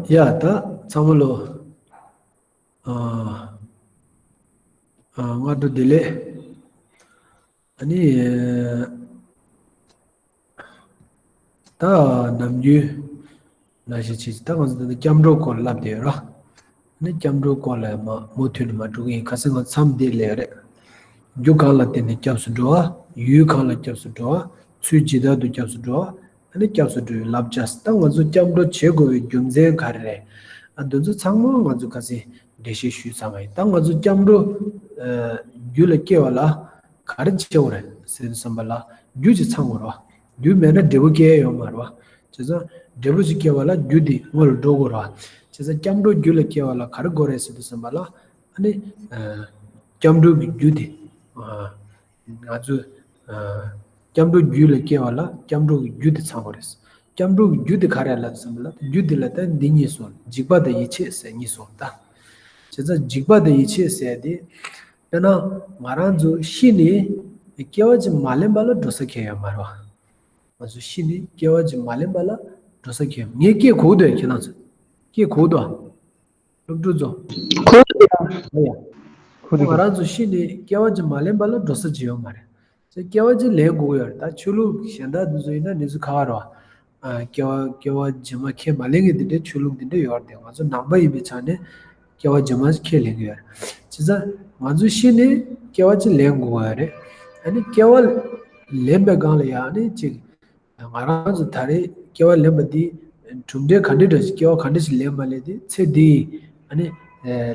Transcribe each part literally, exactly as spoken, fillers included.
ཡ་ད་ཚང་མ་ལོ། ཨ་ཨ་སྔ་དྲོ་བདེ་ལེགས། ཨ་ནི་ད་ནམ་རྒྱུན་ལ་ཞིག་ཅིག་ད་ང་ཚོ་ད་སྐྱབས་འགྲོ་སྐོར་ལབ་བསྡད་ཡོད་ར། ཨ་ནི་སྐྱབས་འགྲོ་སྐོར་ལ་མ་མུ་མཐུད་ནས་མ་འགྲོ་གི་ཡིན། ཁ་སང་ང་མཚམས་འདི་ལས་རེད། རྒྱུ་གང་ལ་བརྟེན་ནས་སྐྱབས་སུ་འགྲོ་བ། ཡུལ་གང་ལ་སྐྱབས་སུ་འགྲོ་བ། ཚུལ་ཇི་ལྟར་དུ་སྐྱབས་སུ་འགྲོ་བ། ཨ་ནི་སྐྱབས་སུ་འགྲོ་བའི་བསླབ་བྱ། ད་ང་ཚོ་སྐྱབས་འགྲོ་བྱེད་དགོས་པའི་རྒྱུ་མཚན་ག་རེ་རེད། ཨ་འདི་ཚོ་ཚང་མ་ང་ཚོ་ཁ་སང་འགྲེལ་བཤད་ཞུས་ཚར་བ་ཡིན། ད་ང་ཚོ་སྐྱབས་འགྲོ་ཨ་རྒྱུད་ལ་སྐྱེ་བ་ལ་ག་རེ་བྱེད་དགོས་རེད་ཟེར་དུས་ཙམ་པ་ལ་རྒྱུ་ཅིག་ཚང་དགོས་རེད་བ། རྒྱུ་མེད་ན་འབྲས་བུ་སྐྱེ་ཡ་ཡོད་མ་རེད་བ། བྱས་ཙང་འབྲས་བུ་ཅིག་སྐྱེ་བ་ལ་རྒྱུ་དེ་སྔོན་ལ་འགྲོ་དགོས་རེད་བ། བྱས་ཙང་སྐྱབས་འགྲོ་རྒྱུད་ལ་སྐྱེ་བ་ལ་ག་རེ་དགོས་རེད་ཟེར་དུས་ཙམ་པ་ལ་ཨ་ནི་ཨ་སྐྱབས་འགྲོ་གི་རྒྱུ་དེ་ཨ། ང་ཚོས་ཨ་སྐྱབས་འགྲོ་རྒྱུད་ལ་སྐྱེ་བ་ལ་སྐྱབས་འགྲོ་གི་རྒྱུ་དེ་ཚང་དགོས་རེད། སྐྱབས་འགྲོ་གི་རྒྱུ་དེ་ག་རེ་ལབ་ཙམ་ལ་རྒྱུ་དེ་ལ་ད་འདི་གཉིས་སོང་། འཇིགས་པ་དང་ཡིད་ཆེས་ཟེར་གཉིས་སོང་ད། བྱས་ཙང་འཇིགས་པ་དང་ཡིད་ཆེས་ཟེར་དེ། དཔེར་ན་ང་རང་ཚོ་ཤི་ནས་སྐྱེ་བ་གཅིག་མ་ལེན་པ་ལ་འགྲོ་ས་གང་ཡང་ཡོད་མ་རེད་བ། ང་ཚོ་ཤི་ནས་སྐྱེ་བ་གཅིག་མ་ལེན་པ་ལ་འགྲོ་ས་གང་ཡང་། ངས་སྐད་གོ་གི་འདུག་ཁྱེད་རང་ཚོ། སྐད་གོ་གི་འདུག་ཨ། སློབ་ཕྲུག་ཚོ། གོ་ཡ། ཁོ་ང་རང་ཚོ་ཤི་ནས་སྐྱེ་བ་གཅིག་མ་ལེན་པ་ལ་འགྲོ་ས་ཅིག་ཡོད་མ་རེད། ཚེ་སྐྱེ་བ་གཅིག་ལེན་དགོས་ཀྱི་ཡོད་རེད། ད་ཆོས་ལུགས་གཞན་དག་འདི་ཚོ་ཡིན་ན་གནས་ཚུལ་ཁག་ཁག་རེད་བ། ཨ་སྐྱེ་བ་སྐྱེ་བ་རྗེས་མ་ཁས་མ་ལེན་མཁན་འདི་འདྲའི་ཆོས་ལུགས་འདི་འདྲ་ཡོད་རེད་དེ། ང་ཚོ་ནང་པ་ཡིན་པའི་ཆ་ནས་སྐྱེ་བ་རྗེས་མ་ཁས་ལེན་གྱི་ཡོད་རེད། བྱས་ཙང་ང་ཚོ་ཤི་ནས་སྐྱེ་བ་གཅིག་ལེན་དགོས་ཀྱི་ཡོད་རེད། ཨ་ནི་སྐྱེ་བ་ལེན་པའི་སྒང་ལ་ཡང་ཨ་ནི་གཅིག་ང་རང་ཚོ་ད་རེས་སྐྱེ་བ་ལེན་པ་འདི་གྲུབ་འབྲས་ག་འདྲ་འདྲ་ཞིག་སྐྱེ་བ་ག་འདྲ་ཞིག་ལེན་པ་ལས་དེ་ཚེ་འདིའི་ཨ་ནི་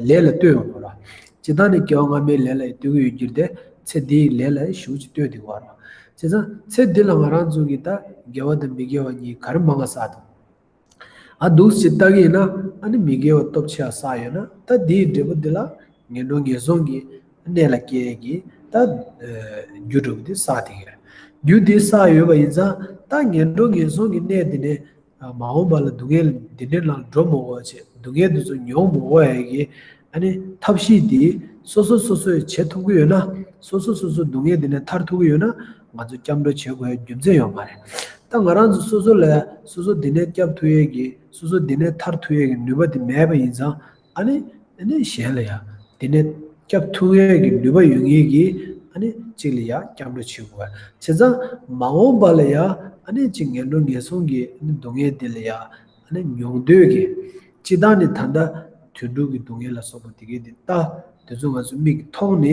ལས་ལ་ལྟོས་ཡོང་དགོས་ར། སྤྱིར་བཏང་ནས་སྐྱེ་བ་སྔ་མའི་ལས་ལ་ལྟོས་ཀྱི་ཡོད་རྒྱུ་དེ་ཚེ་འདིའི་ལས་ལ་ཞུགས་ཀྱི་ལྟོས་དེ་བར་ར། བྱས་ཙང་ཚེ་འདི་ལ་ང་རང་ཚོ་གིས་ད་དགེ་བ་དང་མི་དགེ་བ་གཉིས་ག་རེ་མང་བ་བསགས་འདུག་ཨ་འདུག་ཅིག་ལྟ་གི་ཡིན་ན་ཨ་ནི་མི་དགེ་བ་སྟོབས་ཆེ་བ་བསགས་ཡོད་ན་ད་འདིའི་འབྲས་བུ་འདི་ལ་ངན་འགྲོ་ངན་སོང་གི་གནས་ལ་སྐྱེ་ཡས་ཀྱི་ད་རྒྱུ་འབྲས་བུ་དེ་བསགས་དེ་ཡོད། རྒྱུ་དེ་བསགས་ཡོད་པ་ཡིན་ཙང་ད་ངན་འགྲོ་ངན་སོང་གི་གནས་དེ་ནས་མ་འོངས་པ་ལ་སྡུག་བསྔལ་འདི་འདྲའི་ནང་འགྲོ་མི་དགོས་པ་བྱས། སྡུག་བསྔལ་དེ་ཚོ་མྱོང་མི་དགོས་ཡས་ཀྱི་ཨ་ནི་ཐབས་ཤེས་དེ་སོ་སོ་སོ་སོས་བྱེད་ཐུབ་ཀྱི་ཡོད་ན། སོ་སོ་སོ་སོ་སྡུག་བསྔལ་འདི་ནས་ཐར་ཐུབ་ཀྱི་ཡོད་ན་ང་ཚོ་སྐྱབས་འགྲོ་བྱེད་དགོས་ཡ་རྒྱུ་མཚན་ཡོད་མ་རེད། ད་ང་རང་ཚོ་སོ་སོ་ལ་སོ་སོ་འདི་ནས་སྐྱབས་ཐུབ་ཡས་ཀྱི་སོ་སོ་འདི་ནས་ཐར་ཐུབ་ཡས་ཀྱི་ནུས་པ་དེ་མེད་པ་ཡིན་ཙང་ཨ་ནི་ཨ་ནི་གཞན་ལ་ཡ་དེ་ནས་སྐྱབས་ཐུབ་ཡས་ཀྱི་ནུས་པ་ཡོད་མཁན་གྱི་ཨ་ནི་གཅིག་ལ་ཡ་སྐྱབས་འགྲོ་བྱེད་དགོས། བྱས་ཙང་མ་འོངས་པ་ལ་ཡ་ཨ་ནི་གཅིག་ངན་འགྲོ་ངན་སོང་གི་ཨ་ནི་སྡུག་བསྔལ་དེ་ལ་ཡ་ཨ་ནི་མྱོང་འདོད་ཀྱི་སྤྱིར་བཏང་ནས་ད་ལྟ་དུད་འགྲོ་གི་སྡུག་བསྔལ་ལ་སོགས་པ་དེ་གའི་དེ་ལྟ་དེ་ཚོ་ང་ཚོ་མིག་གིས་མཐོང་ནས་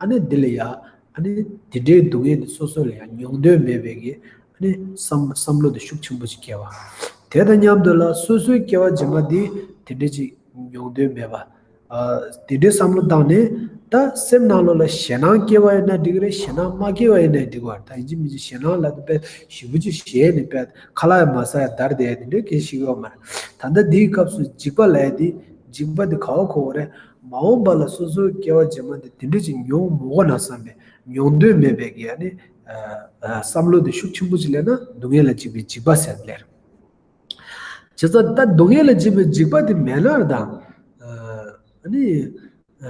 ཨ་ནི་འདི་ལ་ཡ་ཨ་ནི་དེ་འདྲའི་སྡུག་བསྔལ་དེ་སོ་སོ་ལ་ཡ་མྱོང་འདོད་མེད་པའི་གི་ཨ་ནི་བསམ་བསམ་བློ་དེ་ཤུགས་ཆེན་པོ་ཞིག་སྐྱེ་བ། དེ་དང་མཉམ་དུ་ལ་སོ་སོའི་སྐྱེ་བ་རྗེས་མ་འདི་དེ་འདྲ་ཅིག་མྱོང་འདོད་མེད་པ། ཨ་དེ་འདྲའི་བསམ་བློ་བཏང་ནས་ད་སེམས་ནང་ལོགས་ལ་ཞེད་སྣང་སྐྱེ་བ་ཡིན་ན་འགྲིག་གི་རེད། ཞེད་སྣང་མ་སྐྱེ་བ་ཡིན་ན་འགྲིག་གི་རེད། ད་ཡིན་གཅིག་མིན་གཅིག་ཞེད་སྣང་ལབ་དུས་དཔེ་ཞེ་པོ་ཅིག་ཞེད་ནས་དཔེ་ཁ་ལག་ཡང་མ་ཟ་ཡ་འདར་བསྡད་ཡ་དེ་འདྲའི་སྐད་ཆ་ཞིག་ཡོད་མ་རེད། ད་ལྟ་འདིའི་སྐབས་སུ་འཇིགས་པ་ལབ་ཡ་དེ་འཇིགས་པ་དེ་ག་པར་གོ་དགོས་རེད། མ་འོངས་པ་ལ་སོ་སོའི་སྐྱེ་བ་རྗེས་མ་དེ་དེ་འདྲ་ཅིག་མྱོང་མི་དགོས་ན་བསམ་པའི་མྱོང་འདོད་མེད་པའི་གི་ཨ་ནི་ཨ་ཨ་བསམ་བློ་དེ་ཤུགས་ཆེན་པོ་ཅིག་སླེབས་ན་སྡུག་བསྔལ་ལ་འཇིགས་པའི་འཇིགས་པ་ཟེར་སླེབས། བྱས་ཙང་ད་སྡུག་བསྔལ་ལ་འཇིགས་པའི་འཇིགས་པ་དེ་མེད་ན་ར་ད། ཨ་ནི་ཨ་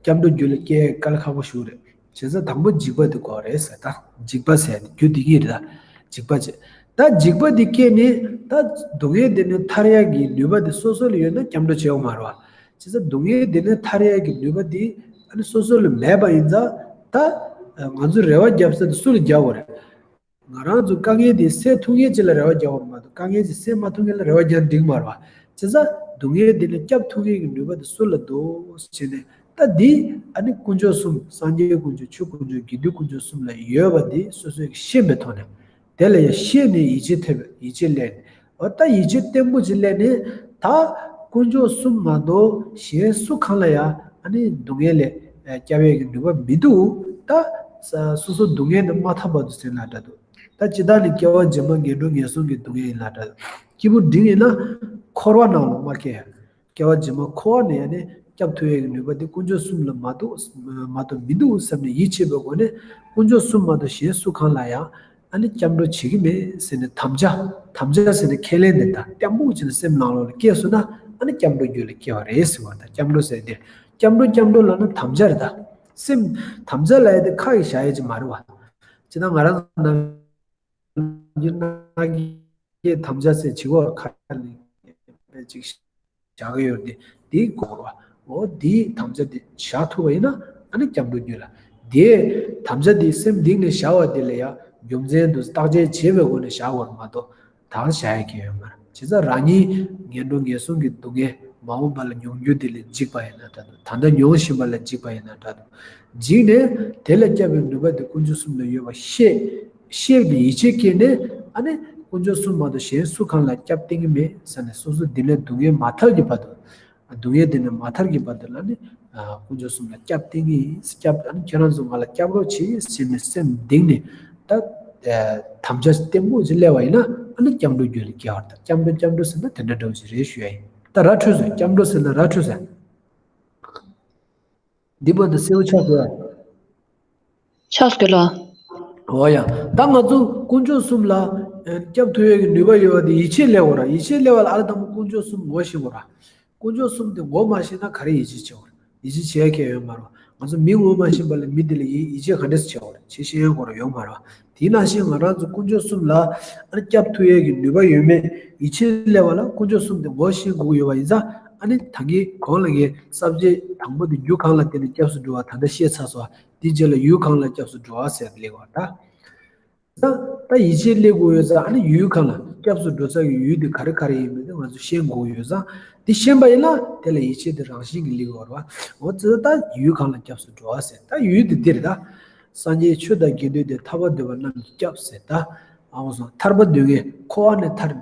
སྐྱབས་འགྲོ་རྒྱུད་ལ་སྐྱེ་དཀའ་ལས་ཁག་པོ་ཞིག་རེད། བྱས་ཙང་དང་པོ་འཇིགས་པ་དེ་དགོས་རེད་ཟེར། ད་འཇིགས་པ་ཟེར་དེ་རྒྱུ་དེ་གཉིས་རེད་ད། འཇིགས་པ་བྱས། ད་འཇིགས་པ་དེ་སྐྱེས་ནས་ད་སྡུག་བསྔལ་དེ་ནས་ཐར་ཡག་གི་ནུས་པ་དེ་སོ་སོ་ལ་ཡོད་ན་སྐྱབས་འགྲོ་བྱེད་དགོས་མ་རེད་བ། བྱས་ཙང་སྡུག་བསྔལ་དེ་ནས་ཐར་ཡག་གི་ནུས་པ་དེ་ཨ་ནི་སོ་སོ་ལ་མེད་པ་ཡིན་ཙང་ད་ང་ཚོ་རེ་བ་རྒྱབ་ས་དེ་སུ་ལ་རྒྱག་དགོས་རེད། ང་རང་ཚོ་དཀའ་ངལ་དེ་སེལ་ཐུབ་མཁན་ཅིག་ལ་རེ་བ་རྒྱག་པ་མ་གཏོགས་དཀའ་ངལ་ཅིག་སེལ་མ་ཐུབ་མཁན་ལ་རེ་བ་རྒྱག་འགྲིག་མ་རེད་བ། བྱས་ཙང་སྡུག་བསྔལ་འདི་ལས་སྐྱབས་ཐུབ་མཁན་གྱི་ནུས་པ་དེ་སུ་ལ་འདུག་ཟེར་ནས་ད་འདི་ཨ་ནི་དཀོན་མཆོག་གསུམ་སངས་རྒྱས་དཀོན་མཆོག་ཆོས་དཀོན་མཆོག་དགེ་འདུན་དཀོན་མཆོག་གསུམ་ལ་ཡོད་པ་འདི་སོ་སོས་ཤེས་པའི་ཐོག་ནས་དེ་ལ་ཡང་ཤེས་ནས་ཡིད་ཆེས་ཐེབས་ཡིད་ཆེས་སླེབས་ནས་འོ་ད་ཡིད་ཆེས་བརྟན་པོ་ཅིག་སླེབས་ནས་ད་དཀོན་མཆོག་གསུམ་མ་གཏོགས་གཞན་སུ་གང་ལ་ཡང་ཨ་ནི་སྡུག་བསྔལ་ལས་སྐྱབས་ཡས་ཀྱི་ནུས་པ་མི་འདུག་ད་སོ་སོ་སྡུག་བསྔལ་ནི་མ་ཐར་བར་དུ་ཟེར་ན་འདྲ་འདུག་ད་ཅི་ལྟར་ནི་སྐྱེ་བ་རྗེས་མ་ངན་འགྲོ་ངན་སོང་གི་སྡུག་བསྔལ་ཡིན་ལ་འདྲ། སྐྱེས་བུ་འབྲིང་ཡིན་ན་འཁོར་བ་ནང་ལ་མ་སྐྱེ་ཡ། སྐྱེ་བ་རྗེས་མ་འཁོར་བ་ནས་ཡང་ནི་སྐྱབས་ཐུབ་ཡ་གི་ནུས་པ་འདི་དཀོན་མཆོག་གསུམ་ལ་མ་གཏོགས་མ་གཏོགས་མི་འདུག་བསམ་ནས་ཡིད་ཆེས་པའི་སྒོ་ནས་དཀོན་མཆོག་གསུམ་མ་གཏོགས་གཞན་སུ་གང་ལ་ཡང་ཨ་ནི་སྐྱབས་འགྲོ་བྱེད་ཀྱི་མེད་ཟེར་ནས་དམ་བཅའ་དམ་བཅའ་ཟེར་ནས་ཁས་ལེན་འདི་དང་བརྟན་པོ་བྱས་ནས་སེམས་ནང་ལོགས་ལ་སྐྱེས་སོང་ན་ཨ་ནི་སྐྱབས་འགྲོ་རྒྱུད་ལ་སྐྱེ་བ་རེད་ཟེར་བ་དང་། སྐྱབས་འགྲོ་ཟེར་འདི་སྐྱབས་འགྲོ་སྐྱབས་འགྲོ་ལབ་ན་དམ་བཅའ་རེད་ད། སེམས་དམ་བཅའ་ལབ་ཡ་དེ་ཁ་ཡིས་བཞག་ཡ་ཅིག་མ་རེད་བ། ཅི་ད་ང་རང་ནམ་རྒྱུན་ན་གི་དམ་བཅའ་ཟེར་བྱེད་པ་ཁ་ནས་ པའི་ཅིག་བཞག་གི་ཡོད་དེ། དེའི་སྒོ་རུ་འོ་དེའི་དམ་བཅའ་དེ་བཞག་ཐུབ་པ་ཡིན་ན་ཨ་ནི་སྐྱབས་འགྲོ་རྒྱུད་ལ། དེའི་དམ་བཅའ་དེ་སེམས་གཏིང་ནས་བཞག་པ་དེ་ལ་ཡང་རྒྱུ་མཚན་དུ་བརྟག་དཔྱད་བྱེད་པའི་སྒོ་ནས་བཞག་དགོས་མ་གཏོགས། ད་བཞག་ཡ་གི་ཡོད་མ་རེད། བྱས་ཙང་རང་ཉིད་ངན་འགྲོ་ངན་སོང་གི་སྡུག་བསྔལ་མ་འོངས་པ་ལ་མྱོང་རྒྱུ་དེ་ལ་འཇིགས་པ་ཡིན་ན་འདྲ་འདུག་ད་ལྟ་མྱོང་བཞིན་པ་ལ་འཇིགས་པ་ཡིན་ན་འདྲ་འདུག་འཇིགས་ནས་དེ་ལ་སྐྱབས་པའི་ནུས་པ་དེ་དཀོན་མཆོག་གསུམ་ལ་ཡོད་པ་ཤེས། ཤེས་པའི་ཡིད་ཆེས་སྐྱེས་ནས་ཨ་ནི་དཀོན་མཆོག་གསུམ་མ་གཏོགས་གཞན་སུ་གང་ལ་སྐྱབས་བསྟེན་གྱི་མེད་ཟེར་ནས་སོ་སོ་འདི་ནས་སྡུག་བསྔལ་མ་ཐར་གྱི་བར་དུ། སྡུག་བསྔལ་འདི་ནས་མ་ཐར་གྱི་བར་དུ་ལ་ནི་དཀོན་མཆོག་གསུམ་ལ་སྐྱབས་བསྟེན་གྱི་ཡིན། སྐྱབས་ཨ་ནི་ཁྱེད་རང་ཚོ་ང་ལ་སྐྱབས་རོགས་གྱིས་ཟེར་ནས་སེམས་གཏིང་ནས་ད་དམ་བཅའ་བརྟན་པོ་ཞིག་སླེབས་པ་ཡིན་ན་ཨ་ནི་སྐྱབས་འགྲོ་རྒྱུད་ལ་སྐྱེ་བར་ཐལ། སྐྱབས་འགྲོ་སྐྱབས་འགྲོ་ཟེར་ན་དེ་འདྲ་འདྲ་བོ་ཞིག་རེད་ཞུ་ཡ་ཡིན། ད་ར་འཕྲོད་ཟེར། སྐྱབས་འགྲོ་ཟེར་ན་ར་འཕྲོད་ཟེར། འདི་བར་དུ་གསལ་པོ་ཆགས་སོང་ངས། ཆགས་སོང་ལགས། འོ་ཡ། ད་ང་ཚོ་དཀོན་མཆོག་གསུམ་ལ་ཨ་སྐྱབས་ཐུབ་ཡས་ཀྱི་ནུས་པ་ཡོད་པ་དེ་ཡིད་ཆེས་སླེབས་དགོས་ར། ཡིད་ཆེས་སླེབས་པ་ལ་ཨ་ལ་དང་པོ་དཀོན་མཆོག་གསུམ་ངོ་ཤེས་དགོས་ར། དཀོན་མཆོག་གསུམ་དེ་ངོ་མ་ཤེས་ན་ག་རེ་ཡིད་ཆེས་བྱེད་དགོས་ར། ཡིད་ཆེས་བྱེད་ཡ་གང་ཡང་ཡོད་མ་རེད། ང་ཚོ་མི་ངོ་མ་ཤེས་པ་ལ་མི་དེ་ལ་ཡིད་ཡིད་ཆེས་ག་འདྲས་བྱེད་དགོས་ར། བྱེད་ཤེས་ཡོན་དགོས་ར་ཡོད་མ་རེད། དེ་ནང་བཞིན་ང་རང་ཚོ་དཀོན་མཆོག་གསུམ་ལ་ཨ་ནི་སྐྱབས་ཐུབ་ཡས་ཀྱི་ནུས་པ་ཡོད་མེད་ཡིད་ཆེས་སླེབས་པ་ལ་དཀོན་མཆོག་གསུམ་དེ་ངོ་ཤེས་དགོས་ཀྱི་ཡོད་པ་ཡིན་ཙང་ཨ་ནི་ད་གིན་གོང་ལ་ངས་ས་བཅད་དང་པོ་དེ་རྒྱུ་གང་ལ་བརྟེན་ནས་སྐྱབས་སུ་འགྲོ་བ་ད་ལྟ་བཤད་ཚར་སོང་། དེའི་རྗེས་ལ་ཡུལ་གང་ལ་སྐྱབས་སུ་འགྲོ་བ་ཟེར་སླེབས་པ་ད། ད་ད་ཡིད་ཆེས་སླེབས་དགོས་ཡོད་ཙང་ཨ་ནི་ཡུལ་གང་ལ་སྐྱབས་སུ་འགྲོ་ས་ཀྱི་ཡུལ་དེ་ག་རེ་ག་རེ་ཡིན་མིན་དེ་ང་ཚོ་ཤེས་དགོས་ཡོད་ཙང་དེ་ཤེས་པ་ཡིན་ན་དེ་ལ་ཡིད་ཆེས་དེ་རང་བཞིན་གྱིས་སླེབས་ཀྱི་ཡོད་རེད་བ། འོ་ཙི་ད་ཡུལ་གང་ལ་སྐྱབས་སུ་འགྲོ་བ་ཟེར་ད་ཡུལ་དེ་འདིར་ད། སངས་རྒྱས་ཆོས་དང་དགེ་འདུན་ཏེ། ཐར་པར་འདོད་པ་རྣམས་ཀྱི་སྐྱབས་ཟེར་ད། ཨ་འོ་སོང་ཐར་པ་འདོད་མཁན་འཁོར་བ་ནས་ཐར།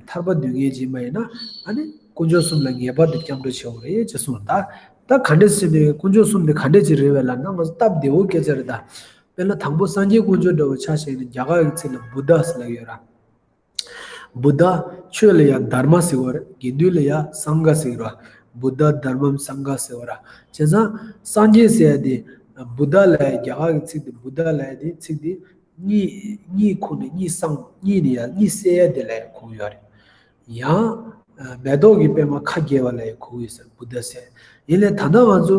ཐར་པ་འདོད་མཁན་ཅིག་ཡིན་པ་ཡིན་ན་ཨ་ནི་དཀོན་མཆོག་གསུམ་ལ་ངེས་པར་དུ་སྐྱབས་འགྲོ་བྱེད་དགོས་རེད་ཅེས་གསུངས། ད་ད་ག་འདྲས་ཟེར་ནས་དཀོན་མཆོག་གསུམ་དེ་ག་འདྲས་ཅིག་རེད་པས་ལབ་ན་ང་ཚོ་སྟབས་བདེ་བོ་སྐད་ཆ་རེད་ད། དཔེར་ན་དང་པོ་སངས་རྒྱས་དཀོན་མཆོག་འདྲ་བོ་ཆ་བཞག་ན་རྒྱ་གར་གྱི་ཚིག་ལ་བུདྡྷ་ཟེར་ལབ་ཡོད་ར། བུདྡྷ། ཆོས་ལ་ཡང་དྷརྨ་ཟེར་བ་རེད། དགེ་འདུན་ལ་ཡང་སངྒྷ་ཟེར་བ། བུདྡྷ་དྷརྨ་སངྒྷ་ཟེར་བ་ར། བྱས་ཙང་སངས་རྒྱས་ཟེར་ཡ་དེ་བུདྡྷ་ལབ་ཡ་རྒྱ་གར་གྱི་ཚིག་དེ་བུདྡྷ་ལབ་ཡ་དེ་ཚིག་དེ་གཉིད་གཉིད་ཁུག་ནས་གཉིད་སངས་གཉིད་ནས་ཡང་གཉིད་སད་ཡ་དེ་ལ་ཡང་གོ་གི་ཡོད་རེད། ཡང་མེ་ཏོག་གི་པད་མ་ཁ་རྒྱས་པ་ལ་ཡང་གོ་གི་ཡོད་ཟེར་བུདྡྷ་ཟེར། ཡིན་ནའི་ད་ལྟ་ང་ཚོ་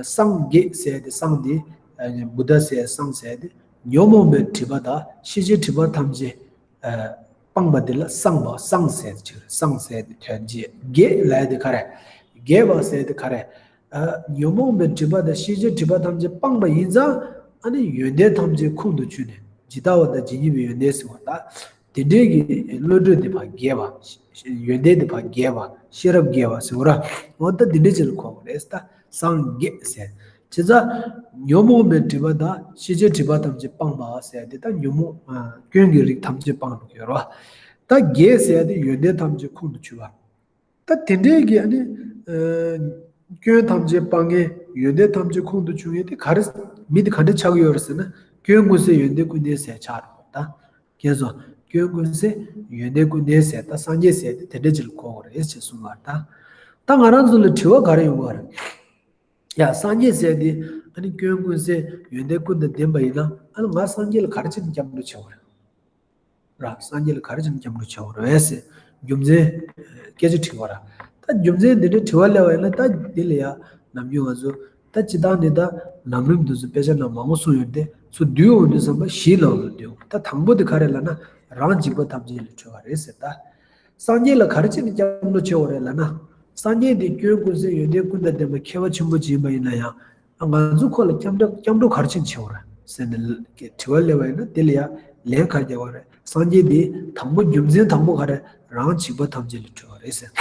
སངས་རྒྱས་ཟེར་ཡ་དེ་སངས་དེ་བུདྡྷ་ཟེར་ཡ་སངས་ཟེར་ཡ་དེ་ཉོན་མོངས་པའི་སྒྲིབ་པ་དང་ཤེས་བྱའི་སྒྲིབ་པ་ཐམས་ཅད། སྤངས་པ་འདི་ལ་སངས་པ་སངས་ཟེར་ཏེ་ཆོས་སངས་ཟེར་ཏེ་དོན་རྒྱས་རྒྱས་ལབ་ཡ་དེ་ག་རེ། རྒྱས་པ་ཟེར་ཏེ་ག་རེ། ཉོན་མོངས་པའི་སྒྲིབ་པ་དང་ཤེས་བྱའི་སྒྲིབ་པ་ཐམས་ཅད་སྤངས་པ་ཡིན་ཙང་ཨ་ནི་ཡོན་ཏན་ཐམས་ཅད་ཁོང་དུ་ཆུད་ནས་ཇི་ལྟ་བ་དང་ཇི་སྙེད་པའི་ཡོན་ཏན་ཟེར་བ་དང་། དེ་འདྲའི་གི་བློ་གྲོས་དེ་ཕར་རྒྱས་པ། ཡོན་ཏན་དེ་ཕར་རྒྱས་པ་ཤེས་རབ་རྒྱས་པ་ཟེར་བ་ར། འོ་ད་དེ་འདྲའི་ཅིག་ལ་གོ་དགོས་རེད་ད། སངས་རྒྱས་ཟེར། བྱས་ཙང་ཉོན་མོངས་པའི་སྒྲིབ་པ་དང་ཤེས་བྱའི་སྒྲིབ་པ་ཐམས་ཅད་སྤངས་པ་ཟེར་ཏེ་ད་ཉོན་མོངས་སྐྱོན་གྱི་རིགས་ཐམས་ཅད་སྤངས་འགྲོ་གི་ཡོད་རེད་བ། ད་རྒྱས་ཟེར་ཏེ་ཡོན་ཏན་ཐམས་ཅད་ཁོང་དུ་ཆུད་པ། ད་དེ་འདྲའི་གི་ཨ་ནི་སྐྱོན་ཐམས་ཅད་སྤངས་མཁན་ཡོན་ཏན་ཐམས་ཅད་ཁོང་དུ་ཆུད་མཁན་དེ་ག་རེ། མི་དེ་ག་འདྲ་ཆགས་ཀྱི་ཡོད་རེད་ཟེར་ན་སྐྱོན་ཀུན་ཟད་ཡོན་ཏན་ཀུན་ལྡན་ཟེར་ཆགས་འགྲོ་གི་ད། མཁྱེན་སོང་། སྐྱོན་ཀུན་ཟད་ཡོན་ཏན་ཀུན་ལྡན་ཟེར་ད་སངས་རྒྱས་ཟེར་དེ་དེ་འདྲ་ཅིག་ལ་གོ་དགོས་རེད་ཅེས་གསུངས་པ་ད། ད་ང་རང་ཚོ་ལ་དྲི་བ་ག་རེ་ཡོང་གི་རེད། ཡ་སངས་རྒྱས་ཟེར་དེ་ཨ་ནི་སྐྱོན་ཀུན་ཟད་ཡོན་ཏན་ཀུན་དང་ལྡན་པ་ཡིན་ན་ཨ་ནི་ང་སངས་རྒྱས་ལ་ག་རེ་བྱས་ནས་སྐྱབས་འགྲོ་བྱེད་དགོས་རེད། ར་སངས་རྒྱས་ལ་ག་རེ་བྱས་ནས་སྐྱབས་འགྲོ་བྱེད་དགོས་རེད་ཟེར་རྒྱུ་མཚན་སྐད་ཆ་དྲི་བ་ར། ད་རྒྱུ་མཚན་འདི་འདྲའི་དྲི་བ་སླེབས་པ་ཡིན་ན་ད་འདི་ལ་ཡ་ནམ་རྒྱུན་ང་ཚོ་ད་སྤྱིར་བཏང་ནས་ད་ལམ་རིམ་འདི་ཚོ་དཔེ་ཆ་ནང་མང་པོ་གསུངས་ཡོད་དེ་ཚུར་བསྡུས་འོང་དུས་ཙམ་པ་བཞིའི་ནང་ལ་བསྡུས་འོང་ད་དང་པོ་དེ་ག་རེ་ལབ་ན་རང་འཇིགས་པ་ཐམས་ཅད་ལས་གྲོལ་བ་རེད་ཟེར་ད། སངས་རྒྱས་ལ་ག་རེ་བྱས་ནས་སྐྱབས་འགྲོ་བྱེད་དགོས་རེད་ལབ་ན། སངས་རྒྱས་འདི་སྐྱོན་ཀུན་ཟད་ཡོན་ཏན་ཀུན་དང་ལྡན་པ་མཁས་པ་ཆེན་པོ་ཅིག་ཡིན་པ་ཡིན་ན་ཡང་། ང་ཚོ་ཁོ་ལ་སྐྱབས་འགྲོ་སྐྱབས་འགྲོ་ག་རེ་བྱས་ནས་བྱེད་དགོས་རེད་ཟེར་ནས་དྲི་བ་སླེབས་པ་ཡིན་ན་དེ་ལ་ཡང་ལན་ག་རེ་རྒྱག་དགོས་རེད། སངས་རྒྱས་འདི་དང་པོ་རྒྱུ་མཚན་དང་པོ་ག་རེ་རང་འཇིགས་པ་ཐམས་ཅད་ལས་གྲོལ་བ་རེད་ཟེར།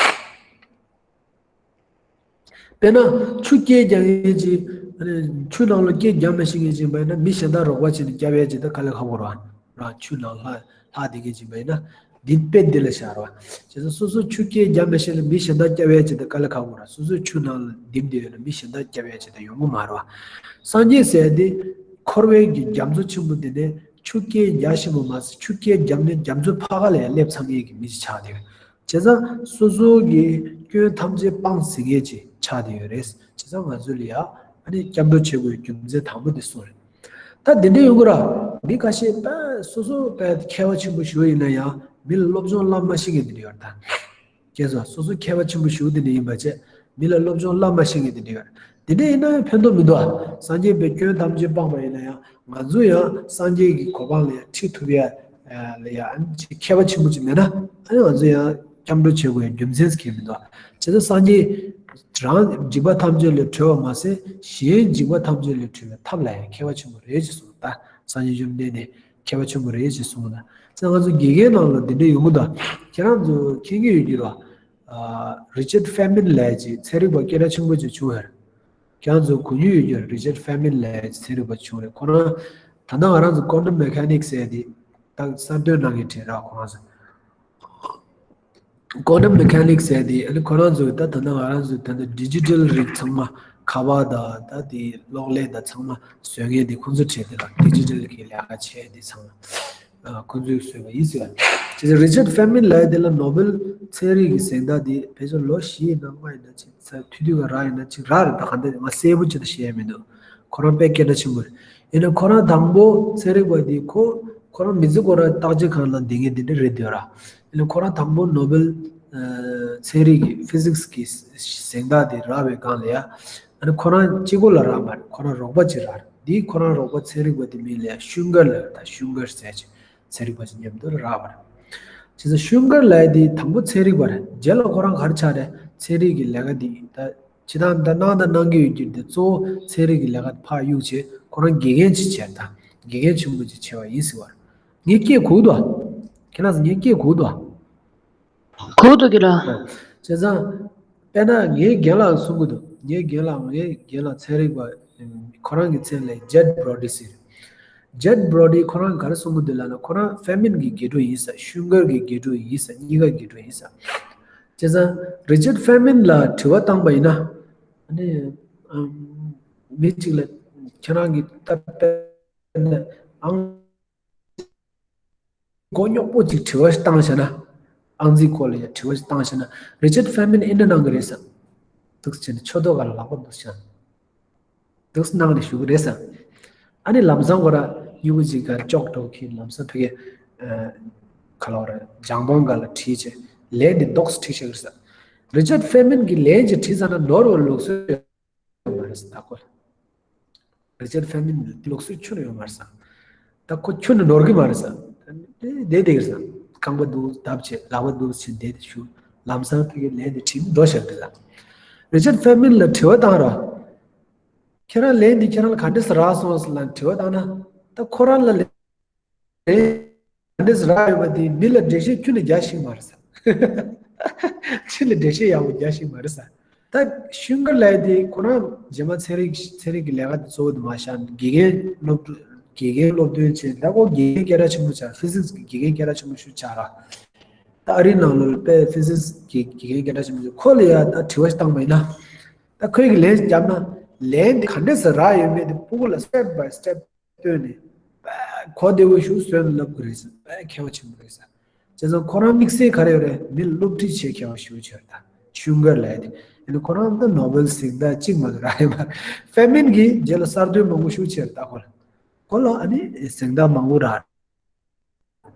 དཔེར་ན་ཆུ་རྐྱལ་རྒྱག་མཁན་ཅིག་ཨ་ནི་ཆུ་ནང་ལ་རྐྱལ་རྒྱག་མི་ཤེས་མཁན་ཅིག་ཡིན་པ་ཡིན་ན་མི་གཞན་དག་རོགས་པ་བྱས་ནས་རྒྱབ་ཡས་ཅིག་ད་དཀའ་ལས་ཁག་པོ་རེད་བ། རང་ཆུ་ནང་ལྷག་ལྷག་བསྡད་མཁན་ཅིག་ཡིན་པ་ཡིན་ན་འདི་དཔེ་འདི་ལ་བཞག་རེད་བ། བྱས་ཙང་སོ་སོ་ཆུ་རྐྱལ་རྒྱག་མི་ཤེས་ན་མི་གཞན་དག་རྒྱབ་ཡས་ཅིག་ད་དཀའ་ལས་ཁག་པོ་རེད། སོ་སོ་ཆུ་ནང་ལ་ལྡིམ་བསྡད་ཡོད་ན་མི་གཞན་དག་རྒྱབ་ཡས་ཅིག་ད་ཡོང་གི་མ་རེད་བ། སངས་རྒྱས་ཟེར་ཡས་འདི་འཁོར་བའི་གི་རྒྱ་མཚོ་ཆེན་པོ་འདི་ནས་ཆུ་རྐྱལ་རྒྱག་ཤེས་པ་མ་ཟད་ཆུ་རྐྱལ་རྒྱབ་ནས་རྒྱ་མཚོ་ཕར་ཁ་ལ་ཡང་སླེབས་ཚར་མཁན་གྱི་མི་ཞིག་ཆགས་བསྡད་ཡོད། བྱས་ཙང་སོ་སོ་གི་སྐྱོན་ཐམས་ཅད་སྤངས་ཟིན་མཁན་ཅིག་ཆགས་བསྡད་ཡོད་རེད། བྱས་ཙང་ང་ཚོ་ལ་ཡ་ཨ་ནི་སྐྱབས་འགྲོ་བྱེད་དགོས་རྒྱུ་མཚན་དང་པོ་དེ་གསུངས་རེད། ད་དེ་འདྲ་ཡོང་གི་ར། མི་ཁ་ཤས་དཔེ་སོ་སོ་དཔེ་མཁས་པ་ཆེན་པོ་ཞིག་ཡིན་ན་ཡང་མི་ལ་སློབ་སྦྱོང་བསླབ་མ་ཤེས་མཁན་དེ་འདྲ་ཡོད་རེད་ད། ཁྱེད་ཚོ་སོ་སོ་མཁས་པ་ཆེན་པོ་ཞིག་དེ་འདྲ་ཡིན་པ་བྱས་མི་ལ་སློབ་སྦྱོང་བསླབ་མ་ཤེས་མཁན་དེ་འདྲ་ཡོད་རེད། དེ་འདྲ་ཡིན་ན་ཡང་ཕན་ཐོགས་མི་འདུག་ཨ། སངས་རྒྱས་པའི་སྐྱོན་ཐམས་ཅད་སྤངས་པ་ཡིན་ན་ཡང་། ང་ཚོ་ཡང་སངས་རྒྱས་ཀྱི་གོ་འཕང་ལ་ཡང་ཁྲིད་ཐུབ་ཡ་ལ་ཡང་ཅིག་མཁས་པ་ཆེན་པོ་ཅིག་མེད་ན་ཨ་ནི་ང་ཚོ་ཡང་ སྐྱབས་འགྲོ་བྱེད་དགོས་ཡ་རྒྱུ་མཚན་གང་ཡང་མི་འདུག་བྱས་ཙང་སངས་རྒྱས་རང་འཇིགས་པ་ཐམས་ཅད་ལས་གྲོལ་བ་མ་ཟད་གཞན་འཇིགས་པ་ཐམས་ཅད་ལས་གྲོལ་བའི་ཐབས་ལ་ཡང་མཁས་པ་ཆེན་པོ་རེད་ཅེས་གསུངས། ད་སངས་རྒྱས་བཅོམ་ལྡན་འདས་མཁས་པ་ཆེན་པོ་རེད་ཅེས་གསུངས། ད་བྱས་ཙང་ང་ཚོ་དགེ་རྒན་ནང་ལ་འདི་འདྲ་ཡོང་གི་འདུག་ཁྱེད་རང་ཚོ་མཁྱེན་གྱི་ཡོད་ཀྱི་རེད་བ། ཨ། རི་ཅར་ཕེ་མིན་ལབ་ཡ་ཅིག་ཚན་རིག་པ་སྐད་གྲགས་ཆེན་པོ་ཅིག་བྱུང་བ་རེད། ཁྱེད་རང་ཚོ་གོ་མྱོང་ཡོད་རྒྱུ་རེད། རི་ཅར་ཕེ་མིན་ལབ་ཡ་ཅིག་ཚན་རིག་པ་བྱུང་རེད། ཁོ་རང་ད་ལྟ་ང་རང་ཚོ་ཀོན་ཊམ་མེ་ཁ་ནིག་ཟེར་ཡ་དེ་ད་གསར་གཏོད་གནང་མཁན་གྲས་ར། ཁོ་རང་ཚོ་ཀོན་ཊམ་མེ་ཁ་ནིག་ཟེར་ཡ་དེ་ཨ་ནི་ཁོ་རང་ཚོ་ད་ད་ལྟ་ང་རང་ཚོ་ད་ལྟ་ཌི་ཇི་ཊལ་རིགས་ཚང་མ་ཁ་པར་དང་ད་དེ་གློག་ཀླད་དང་ཚང་མ་བཟོ་མཁན་དེ་ཁོང་ཚོ་གྲས་དེ་ལ་ཌི་ཇི་ཊལ་གྱི་ལས་ཀ་བྱེད་ཡ་དེ་ཚང་མ། ཨ། ཁོང་ཚོས་བཟོས་པ་ཡིན་ཟེར་བ། བྱས་ཙང་རི་ཅར་ཕེ་མིན་ལབ་ཡ་དེ་ལ་ནོ་བེལ་ཚན་རིག་གི་གཟེངས་རྟགས་དེ་ཕལ་ཆེར་ལོ་བཞི་ཡིན་ན་ལྔ་ཡིན་ན་ཅིག་ཚར་དུས་དུས་ག་རག་ཡིན་ན་ཅིག་རག་རེད། ད་ག་འདྲ་ང་གསལ་པོ་ཅིག་ད་ཤེས་ཡ་མི་འདུག་ཁོ་རང་དཔེ་སྐད་གྲགས་ཆེན་པོ་རེད། ཡིན་ན་ཁོ་རང་དང་པོ་ཚན་རིག་པ་དེ་ཁོ་ཁོ་རང་མི་ཚེ་ཁོ་རང་བརྟག་དཔྱད་ཁང་ལ་བསྡད་མཁན་དེ་འདྲ་རེད་འདོད་ར། ཡིན་ན་ཁོ་རང་དང་པོ་ནོ་བེལ་ཚན་རིག་གི་ཕི་ཟིག་སི་གི་གཟེངས་རྟགས་དེ་རག་པའི་སྒང་ལ་ཡ། ཨ་ནི་ཁོ་རང་གཅིག་པོ་ལ་རག་མ་རེད། ཁོ་རང་རོགས་པ་གཅིག་རག་རེད། འདིའི་ཁོ་རང་རོགས་པ་ཚན་རིག་པ་དེ་མིང་ལ་ཡ་ཤུན་གར་ལབ་རེད། ད་ཤུན་གར་ཟེར་ཅིག་ཚན་རིག་པ་ཅིག་མཉམ་དུ་རག་པ་རེད། བྱས་ཙང་ཤུན་གར་ལབ་ཡ་དེ་དང་པོ་ཚན་རིག་པ་རེད། རྗེས་ལ་ཁོ་རང་ག་རེ་ཆགས་རེད། ཚན་རིག་གི་ལས་ཀ་འདི་ད་ཇི་ལྟར་ད་གནང་ད་གནང་གི་ཡོད་རྒྱུ་དེ་གཙོ་བོ་ཚན་རིག་གི་ལས་ཀ་ཕར་གཡུག་བྱས་ཁོ་རང་དགེ་རྒན་ཅིག་བྱས། ད་དགེ་རྒན་ཆེན་པོ་ཅིག་བྱས་པ་ཡིན་ཟེར་བ་རེད། ངས་སྐད་གོ་གི་འདུག་ཁྱེད་རང་ཚོ་ངས་སྐད་གོ་གི་འདུག་གོ་འདུག་གི་ར། བྱས་ཙང་། དཔེར་ན་ངའི་རྒན་ལགས་གསུང་གི་འདུག་ངའི་རྒན་ལགས་ངའི་རྒན་ལགས་ཚན་རིག་པ་ཁོ་རང་གི་མཚན་ལ་ཇེཊ་བྷྲོ་ཌི་ཟེར། ཇེཊ་བྷྲོ་ཌི་ཁོ་རང་ག་རེ་གསུང་གི་འདུག་ལབ་ན། ཁོ་རང་ཕེ་མིན་གྱི་དགེ་ཕྲུག་ཡིན་ས། ཤུན་གར་གྱི་དགེ་ཕྲུག་ཡིན་ས། གཉིས་ཀ་དགེ་ཕྲུག་ཡིན་ས། བྱས་ཙང་རི་ཅར་ཕེ་མིན་ལ་དྲི་བ་བཏང་པ་ཡིན་ན། ཨ་ནི། ཨམ། མི་གཅིག་ལ་ཁྱེད་རང་གི་ད་དཔེར་ན་ཨང་། མགོ་རྙོག་པོ་ཅིག་དྲི་བ་ཞིག་བཏང་བྱས་ན། ཨང་རྩིས་སྐོར་ལ་ཡ་དྲི་བ་ཞིག་བཏང་བྱས་ན། རི་ཅར་ཕེ་མིན་ཨེ་འདྲ་གནང་གི་རེད་ཟེར། འདུག་སེ་བྱས་ནས་ཆོས་ཐོག་ག་ལ་ལག་པ་འདུག་སེ་བྱས་ནས། འདུག་སེ་གནང་ནས་བཞུགས་ཀྱི་རེད་ཟེར། ཨ་ནི་ལམ་སང་ཁོ་ར་སྨྱུ་གུ་ཅིག་ག་ལྕོག་གྲོགས་ཁྱེར་ལམ་སང་ཕ་གི། ཨ། ག་ལ་བ་རེད། སྦྱང་པང་ག་ལ་བྲིས་བྱས་ལན་དེ་འདུག་སེ་བྲིས་བཞག་གི་རེད་ཟེར། རི་ཅར་ཕེ་མིན་གྱི་ལན་ཅིག་བྲིས་ཚར་ན་ནོར་བའི་ལུགས་སྲོལ་ཡོད་མ་རེད་ཟེར། ད་ཁོ་རི་ཅར་ཕེ་མིན་ལུགས་སྲོལ་ཁྱོན་ནས་ཡོད་མ་རེད་ཟེར། ད་ཁོ་ཁྱོན་ནས་ནོར་གི་མ་རེད་ཟེར། བསྡད་བསྡད་ཀྱི་རེད་ཟེར། རྐང་པ་འདུག་བརྡབས་བྱས་ལག་པ་འདུག་བྱས་བསྡད་དེ་བཞུགས། ལམ་སང་ཕ་གི་ལན་དེ་བྲིས་ནས་འགྲོ་བཞག་གི་རེད་ཟེར། རི་ཅར་ཕེ་མིན་ལ་དྲི་བ་བཏང་ར། ཁྱེད་རང་ལན་འདི་ཁྱེད་རང་ལ་ག་འདྲས་སེ་རག་སོང་ཟེར་ལབ་དྲི་བ་བཏང་ན། ད་ཁོ་རང་ལ་ལན། ལན་ག་འདྲས་སེ་རག་ཡོད་པ་དེ་མི་ལ་འགྲེལ་བཤད་ཁྱོན་ནས་རྒྱག་ཤེས་མ་རེད་ཟེར། ཁྱོན་ནས་འགྲེལ་བཤད་ཡག་པོ་རྒྱག་ཤེས་མ་རེད་ཟེར། ད་ཤུན་གར་ལབ་ཡ་དེ་ཁོ་རང་རྗེས་མ་ཚན་རིག་ཚན་རིག་གི་ལས་ཀ་དེ་གཙོ་བོ་དེ་མ་བཞག་དགེ་རྒན་སློབ་དགེ་རྒན་སློབ་སྟོན་བྱས། ད་ཁོ་དགེ་རྒན་སྐད་གྲགས་ཆེན་པོ་ཆགས། ཕི་ཟིག་སི་གི་དགེ་རྒན་སྐད་གྲགས་ཆེན་པོ་ཞིག་ཆགས་ར། ད་ཨ་རིའི་ནང་ལོགས་ལ་དཔེ་ཕི་ཟིག་སི་གི་དགེ་རྒན་སྐད་གྲགས་ཆེན་པོ་ཞིག་ཁོ་ལ་ཡ་ད་དྲི་བ་ཞིག་བཏང་པ་ཡིན་ན། ད་ཁོས་ཀྱི་ལན་ཞིག་བརྒྱབ་ན། ལན་དེ་ག་འདྲས་སེ་རག་ཡོད་མེད་དེ་ཕྲུ་གུ་ལ་step by step སྟོན་ནས། དཔེ་གོ་བདེ་བོ་ཞིག་བཟོས་ནས་ལབ་ཀྱི་རེད་ཟེར། དཔེ་མཁས་པ་ཆེན་པོ་རེད་ཟེར། བྱས་ཙང་ཁོ་རང་དམིགས་བསལ་ག་རེ་ཡོད་རེད། མི་ལ་སློབ་ཁྲིད་བྱེད་མཁས་པ་ཞིག་ཡོད་ཆོག་ད། ཤུན་གར་ལབ་ཡ་དེ། ཡིན་ན་ཁོ་རང་ད་ནོ་བེལ་གཟེངས་རྟགས་གཅིག་མ་གཏོགས་རག་ཡོད་མ་རེད། ཕེ་མིན་གྱིས་རྗེས་ལ་གསར་གཏོད་མང་པོ་ཞིག་བྱས་ད་ཁོ་ལ། ཁོ་ལ་ཨ་ནི་གཟེངས་རྟགས་མང་པོ་རག་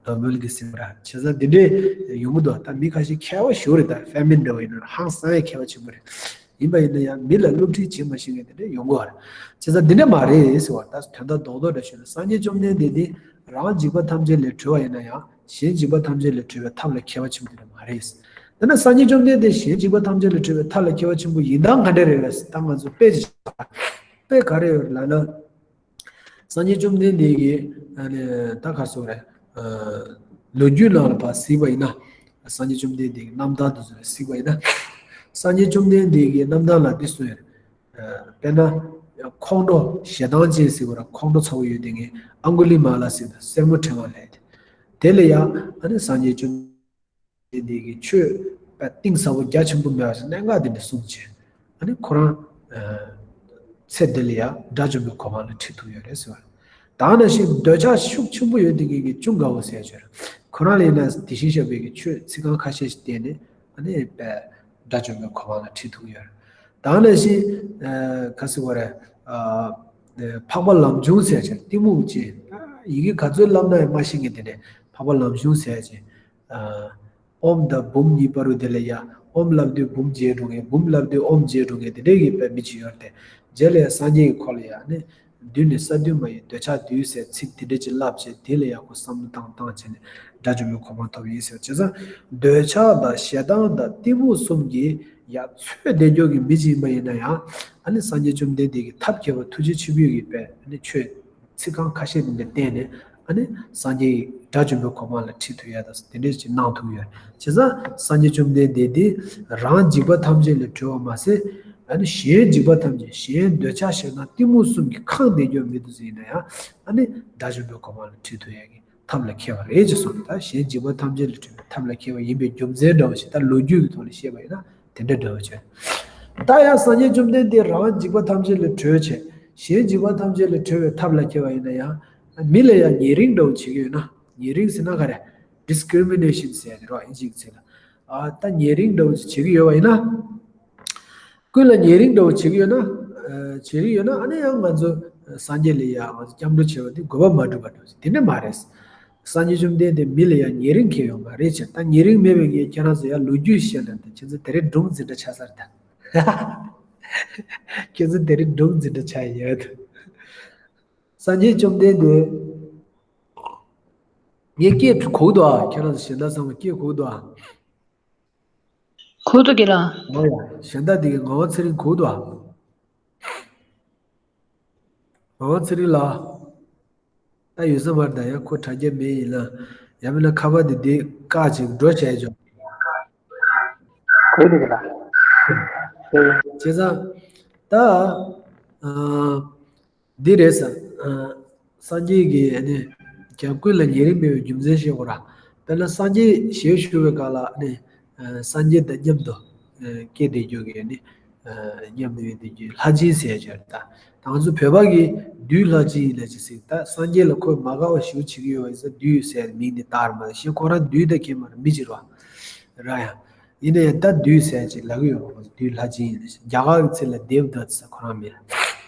ནོ་བེལ་གྱི་གཟེངས་རྟགས། བྱས་ཙང་འདི་འདྲས་ཡོང་གི་འདུག་ད་མི་ཁ་ཤས་མཁས་པ་ཞིག་རེད། ད་ཕེ་མིན་འདྲ་བོ་ཡིན་ན་ཧང་སང་ཡ་མཁས་པ་ཆེན་པོ་རེད། ཡིན་པ་ཡིན་ན་ཡང་མི་ལ་སློབ་ཁྲིད་བྱེད་མ་ཤེས་མཁན་དེ་འདྲ་ཡོང་གི་ཡོད་རེད། བྱས་ཙང་འདི་འདྲ་མ་རེད་ཟེར་བ། ད་དོན་དག་རྡོག་རྡོག་འདྲ་ཞུས་ན། སངས་རྒྱས་བཅོམ་ལྡན་འདས་འདི་རང་འཇིགས་པ་ཐམས་ཅད་ལས་གྲོལ་བ་ཡིན་ན་ཡང་། གཞན་འཇིགས་པ་ཐམས་ཅད་ལས་གྲོལ་བའི་ཐབས་ལ་མཁས་པ་ཆེན་པོ་དེ་འདྲ་མ་རེད། ད་ནི་སངས་རྒྱས་བཅོམ་ལྡན་འདས་གཞན་འཇིགས་པ་ཐམས་ཅད་ལས་གྲོལ་བའི་ཐབས་ལ་མཁས་པ་ཆེན་པོ་ཡིན་སྟངས་ག་འདྲ་རེད་ལབ་ན། ད་ང་ཚོ་དཔེ་ཅིག་དཔེ་ག་རེ་ཡོད་ལབ་ན། སངས་རྒྱས་བཅོམ་ལྡན་འདས་ཀྱིས་ཨ་ནི་ད་ག་སོ་རེད། ཨ། ལོ་རྒྱུས་ནང་ལ་ཕར་གཟིགས་པ་ཡིན་ན། སངས་རྒྱས་བཅོམ་ལྡན་འདས་ཀྱི་རྣམ་ཐར་དེ་ཚོ་ལ་གཟིགས་པ་ཡིན་ན། སངས་རྒྱས་བཅོམ་ལྡན་འདས་ཀྱི་རྣམ་ཐར་ལ་འདི་གསུངས་ཡོད། ཨ། དཔེར་ན། ཁོང་ཁྲོ་ཞེ་སྡང་ཅན་ཟེར་བ་ར། ཁོང་ཁྲོ་ཚ་བོ་ཡོད་དེ་ངས་ཨང་གུ་ལི་མ་ལ་ཟེར་ད་སེར་མོ་ཕྲེང་བ་ལབ་དེ། དེ་ལ་ཡང་ཨ་ནི་སངས་རྒྱས་བཅོམ་ལྡན་འདས་ཀྱིས་ཆོས་དཔེ་གཏིང་ཟབ་པོ་རྒྱ་ཆེན་པོ་སྨྲ་བ་ཞིག་གནད་འགག་དེ་འདྲ་གསུངས་བྱས། ཨ་ནི་ཁོ་རང་། ཨ། ཚེ་འདི་ལ་ཡང་དགྲ་བཅོམ་པའི་གོ་འཕང་ལ་ཁྲིད་ཐུབ་ཡོད་རེད་ཟེར་བ། ད་ནང་བཞིན་འདོད་ཆགས་ཤུགས་ཆེན་པོ་ཡོད་དེ་ངེད་ཀྱི་ཅུང་དགའ་བོ་ཟེར་ཡ་ཅིག་ཡོད་རེད། ཁོ་རང་ལ་ཡིན་ན་དེ་བཞིན་གཤེགས་པའི་གི་ཆོས་ཚིག་རྐང་ཁ་ཤས་ཤིག་བསྟན་ནས་ཨ་ནི་དཔེ་དགྲ་བཅོམ་པའི་གོ་འཕང་ལ་ཁྲིད་ཐུབ་ཡོད་རེད། ད་ནང་བཞིན། ཨ། ག་ཟེར་བ་རེད། ཨ། འཕགས་པ་ལམ་ཆུང་ཟེར་ཡ་ཅིག་གཏི་མུག་ཅན། ཡི་གེ་ག་ཚོད་བསླབ་ན་ཡང་མ་ཤེས་མཁན་དེ་འདྲས་འཕགས་པ་ལམ་ཆུང་ཟེར་ཡ་ཅིག་ཨ། ཨོཾ་དང་བུམ་གཉིས་བར་དུ་དེ་ལ་ཡ། ཨོཾ་ལབ་དུས་བུམ་བརྗེད་འགྲོ་མཁན། བུམ་ལབ་དུས་ཨོཾ་བརྗེད་འགྲོ་མཁན་དེ་འདྲས་ཀྱི་དཔེ་མི་ཅིག་ཡོད་རེད་དེ། རྗེས་ལ་ཡ་སངས་རྒྱས་ཀྱིས་ཁོ་ལ་ཡ་ནི། བདུད་ནི་ས་བདུན་མ་ཡིན། འདོད་ཆགས་བདུད་ཟེར་ཚིག་དེ་འདྲ་ཅིག་བསླབ་བྱས། དེ་ལ་ཡག་པོ་བསམ་བློ་བཏང་བཏང་བྱས་ནས་དགྲ་བཅོམ་པའི་གོ་འཕང་ཐོབ་ཡིན་ཟེར། བྱས་ཙང་འདོད་ཆགས་དང་ཞེ་སྡང་དང་གཏི་མུག་གསུམ་གྱིས་ཡ་ཚོད་བསྡད་རྒྱུ་གི་མི་ཅིག་ཡིན་པ་ཡིན་ན་ཡང་། ཨ་ནི་སངས་རྒྱས་བཅོམ་ལྡན་འདས་ཀྱིས་ཐབས་མཁས་པ་ཐུགས་རྗེ་ཆེན་པོའི་གི་དཔེ་ཨ་ནི་ཆོས་ཚིག་རྐང་ཁ་ཤས་འདི་འདྲ་བསྟན་ནས། ཨ་ནི་སངས་རྒྱས་དགྲ་བཅོམ་པའི་གོ་འཕང་ལ་ཁྲིད་ཐུབ་ཡ་དང་དེ་འདྲ་ཞིག་གནང་ཐུབ་ཡོད། བྱས་ཙང་སངས་རྒྱས་བཅོམ་ལྡན་འདས་དེ་རང་འཇིགས་པ་ཐམས་ཅད་ལས་གྲོལ་བ་མ་ཟད། ཨ་ནི་གཞན་འཇིགས་པ་ཐམས་ཅད། གཞན་འདོད་ཆགས་ཞེ་སྡང་གཏི་མུག་གསུམ་གྱིས་ཁེངས་བསྡད་རྒྱུ་མི་འདུག་ཟེར་ཡིན་ན་ཡང་། ཨ་ནི་དགྲ་བཅོམ་པའི་གོ་འཕང་ལ་ཁྲིད་ཐུབ་ཡ་གི་ཐབས་ལ་མཁས་པ་རེད་ཅེས་གསུངས། ད་གཞན་འཇིགས་པ་ཐམས་ཅད་ལས་གྲོལ་བའི་ཐབས་ལ་མཁས་པ་ཡིན་པའི་རྒྱུ་མཚན་འདྲ་བོ་ཞིག་ད་ལོ་རྒྱུས་ཀྱི་ཐོག་ནས་བཤད་པ་ཡིན་ན་དེ་འདྲ་འདྲ་བོ་བྱས། ད་ཡང་སངས་རྒྱས་བཅོམ་ལྡན་འདས་རང་འཇིགས་པ་ཐམས་ཅད་ལས་གྲོལ་བྱས། གཞན་འཇིགས་པ་ཐམས་ཅད་ལས་གྲོལ་བའི་ཐབས་ལ་མཁས་པ་ཡིན་ན་ཡང་། མི་ལ་ཡང་ཉེ་རིང་འདྲ་བོ་བྱེད་ཀྱི་ཡོད་ན། ཉེ་རིང་ཟེར་ན་ག་རེ། ཌིསི་ཀི་རི་མི་ནེ་ཤན་ཟེར་ཡ་དེ་རོ། ཨིན་ཇིའི་ཚིག་ལ། ཨ་ད་ཉེ་རིང་འདྲ་བོ་ཅིག་བྱེད་ཀྱི་ཡོད་པ་ཡིན་ན། ཀུན་ལ་ཉེ་རིང་འདྲ་བོ་བྱེད་ཀྱི་ཡོད་ན། ཨ་བྱེད་ཀྱི་ཡོད་ན། ཨ་ནི་ཡང་ང་ཚོ་སངས་རྒྱས་ལ་ཡང་ང་ཚོ་སྐྱབས་འགྲོ་བྱེད་པ་དེ་དགོས་པ་མ་གྲུབ་པ་འདྲ་བོ་ཅིག་དེ་འདྲ་མ་རེད། སངས་རྒྱས་བཅོམ་ལྡན་འདས་མི་ལ་ཡང་ཉེ་རིང་གང་ཡང་ཡོད་མ་རེད་ཅེས། ད་ཉེ་རིང་མེད་པའི་ངས་ཁྱེད་རང་ཚོ་ཡང་ལོ་རྒྱུས་བཤད་ན། ད་ཁྱེད་ཚོ་དེ་རིང་སྒྲུང་འཛིན་གྲྭ་ཆགས་ས་རེད་ད། ཁྱེད་ཚོ་དེ་རིང་སྒྲུང་འཛིན་གྲྭ་ཆགས་ཡོད། སངས་རྒྱས་བཅོམ་ལྡན་འདས། ངའི་སྐད་གོ་གི་འདུག་ཨ། ཁྱེད་རང་ཚོ་གཞན་དག་ཚང་མ་སྐད་གོ་གི་འདུག་ཨ། གོ་འདུག་རྒན་ལགས། ཨོ་ཡ། གཞན་དག་དེ་གི་ངག་དབང་ཚེ་རིང་གོ་གི་འདུག་ཨ། ངག་དབང་ཚེ་རིང་ལགས། ད་ཡོད་ས་མ་རེད་ད། ཡང་ཁོ་དྲ་རྒྱ་མེད་ཡིན་ན། ཡང་མིན་ན་ཁ་པར་དེ་དེ་བཀག་ཅིག་འགྲོ་བྱས་ཆོག་གོ་འདུག་རྒན་ལགས། བྱས་ཙང་ད། ཨ། འདི་རེད་ཟེར། ཨ། སངས་རྒྱས་ཀྱིས་ཨ་ནི་ཀྱང་ཀུན་ལ་ཉེ་རིང་མེད་པའི་རྒྱུ་མཚན་བཤད་དགོས་ར། དཔེར་ན་སངས་རྒྱས་ཞལ་བཞུགས་པའི་སྐབས་ལ་ཨ་ནི། ཨ། སངས་རྒྱས་དང་མཉམ་དུ། ཨ། སྐྱེས་བསྡད་རྒྱུ་གི་ཨ་ནི། ཨ། མཉམ་དུ་ཡོད་བསྡད་རྒྱུ་ལྷ་སྦྱིན་ཟེར་ཡ་ཅིག་ཡོད་རེད་ད། ད་ང་ཚོ་བོད་པ་གིས་བདུད་ལྷ་སྦྱིན་ཡིན་ལབ་ཅིག་ཟེར། ད་སངས་རྒྱས་ལ་ཁོས་མ་དགའ་བ་ཞེ་པོ་བྱེད་ཀྱི་ཡོད་པ་ཡིན་ཙང་བདུད་ཟེར་མིང་དེ་བཏགས་རེད་མ་གཏོགས། གཞན་ཁོ་རང་བདུད་དང་ཁྱད་མ་རེད། མི་གཅིག་རེད་པ། ར་ཡ། ཡིན་ན་ཡང་ད་བདུད་ཟེར་ཅིག་ལབ་ཀྱི་ཡོད་རེད། བདུད་ལྷ་སྦྱིན་ཡིན་ན། རྒྱ་གར་གྱི་ཚིག་ལ་དེབ་དཱ་ཟེར་ཁོ་རང་མིང་ལ།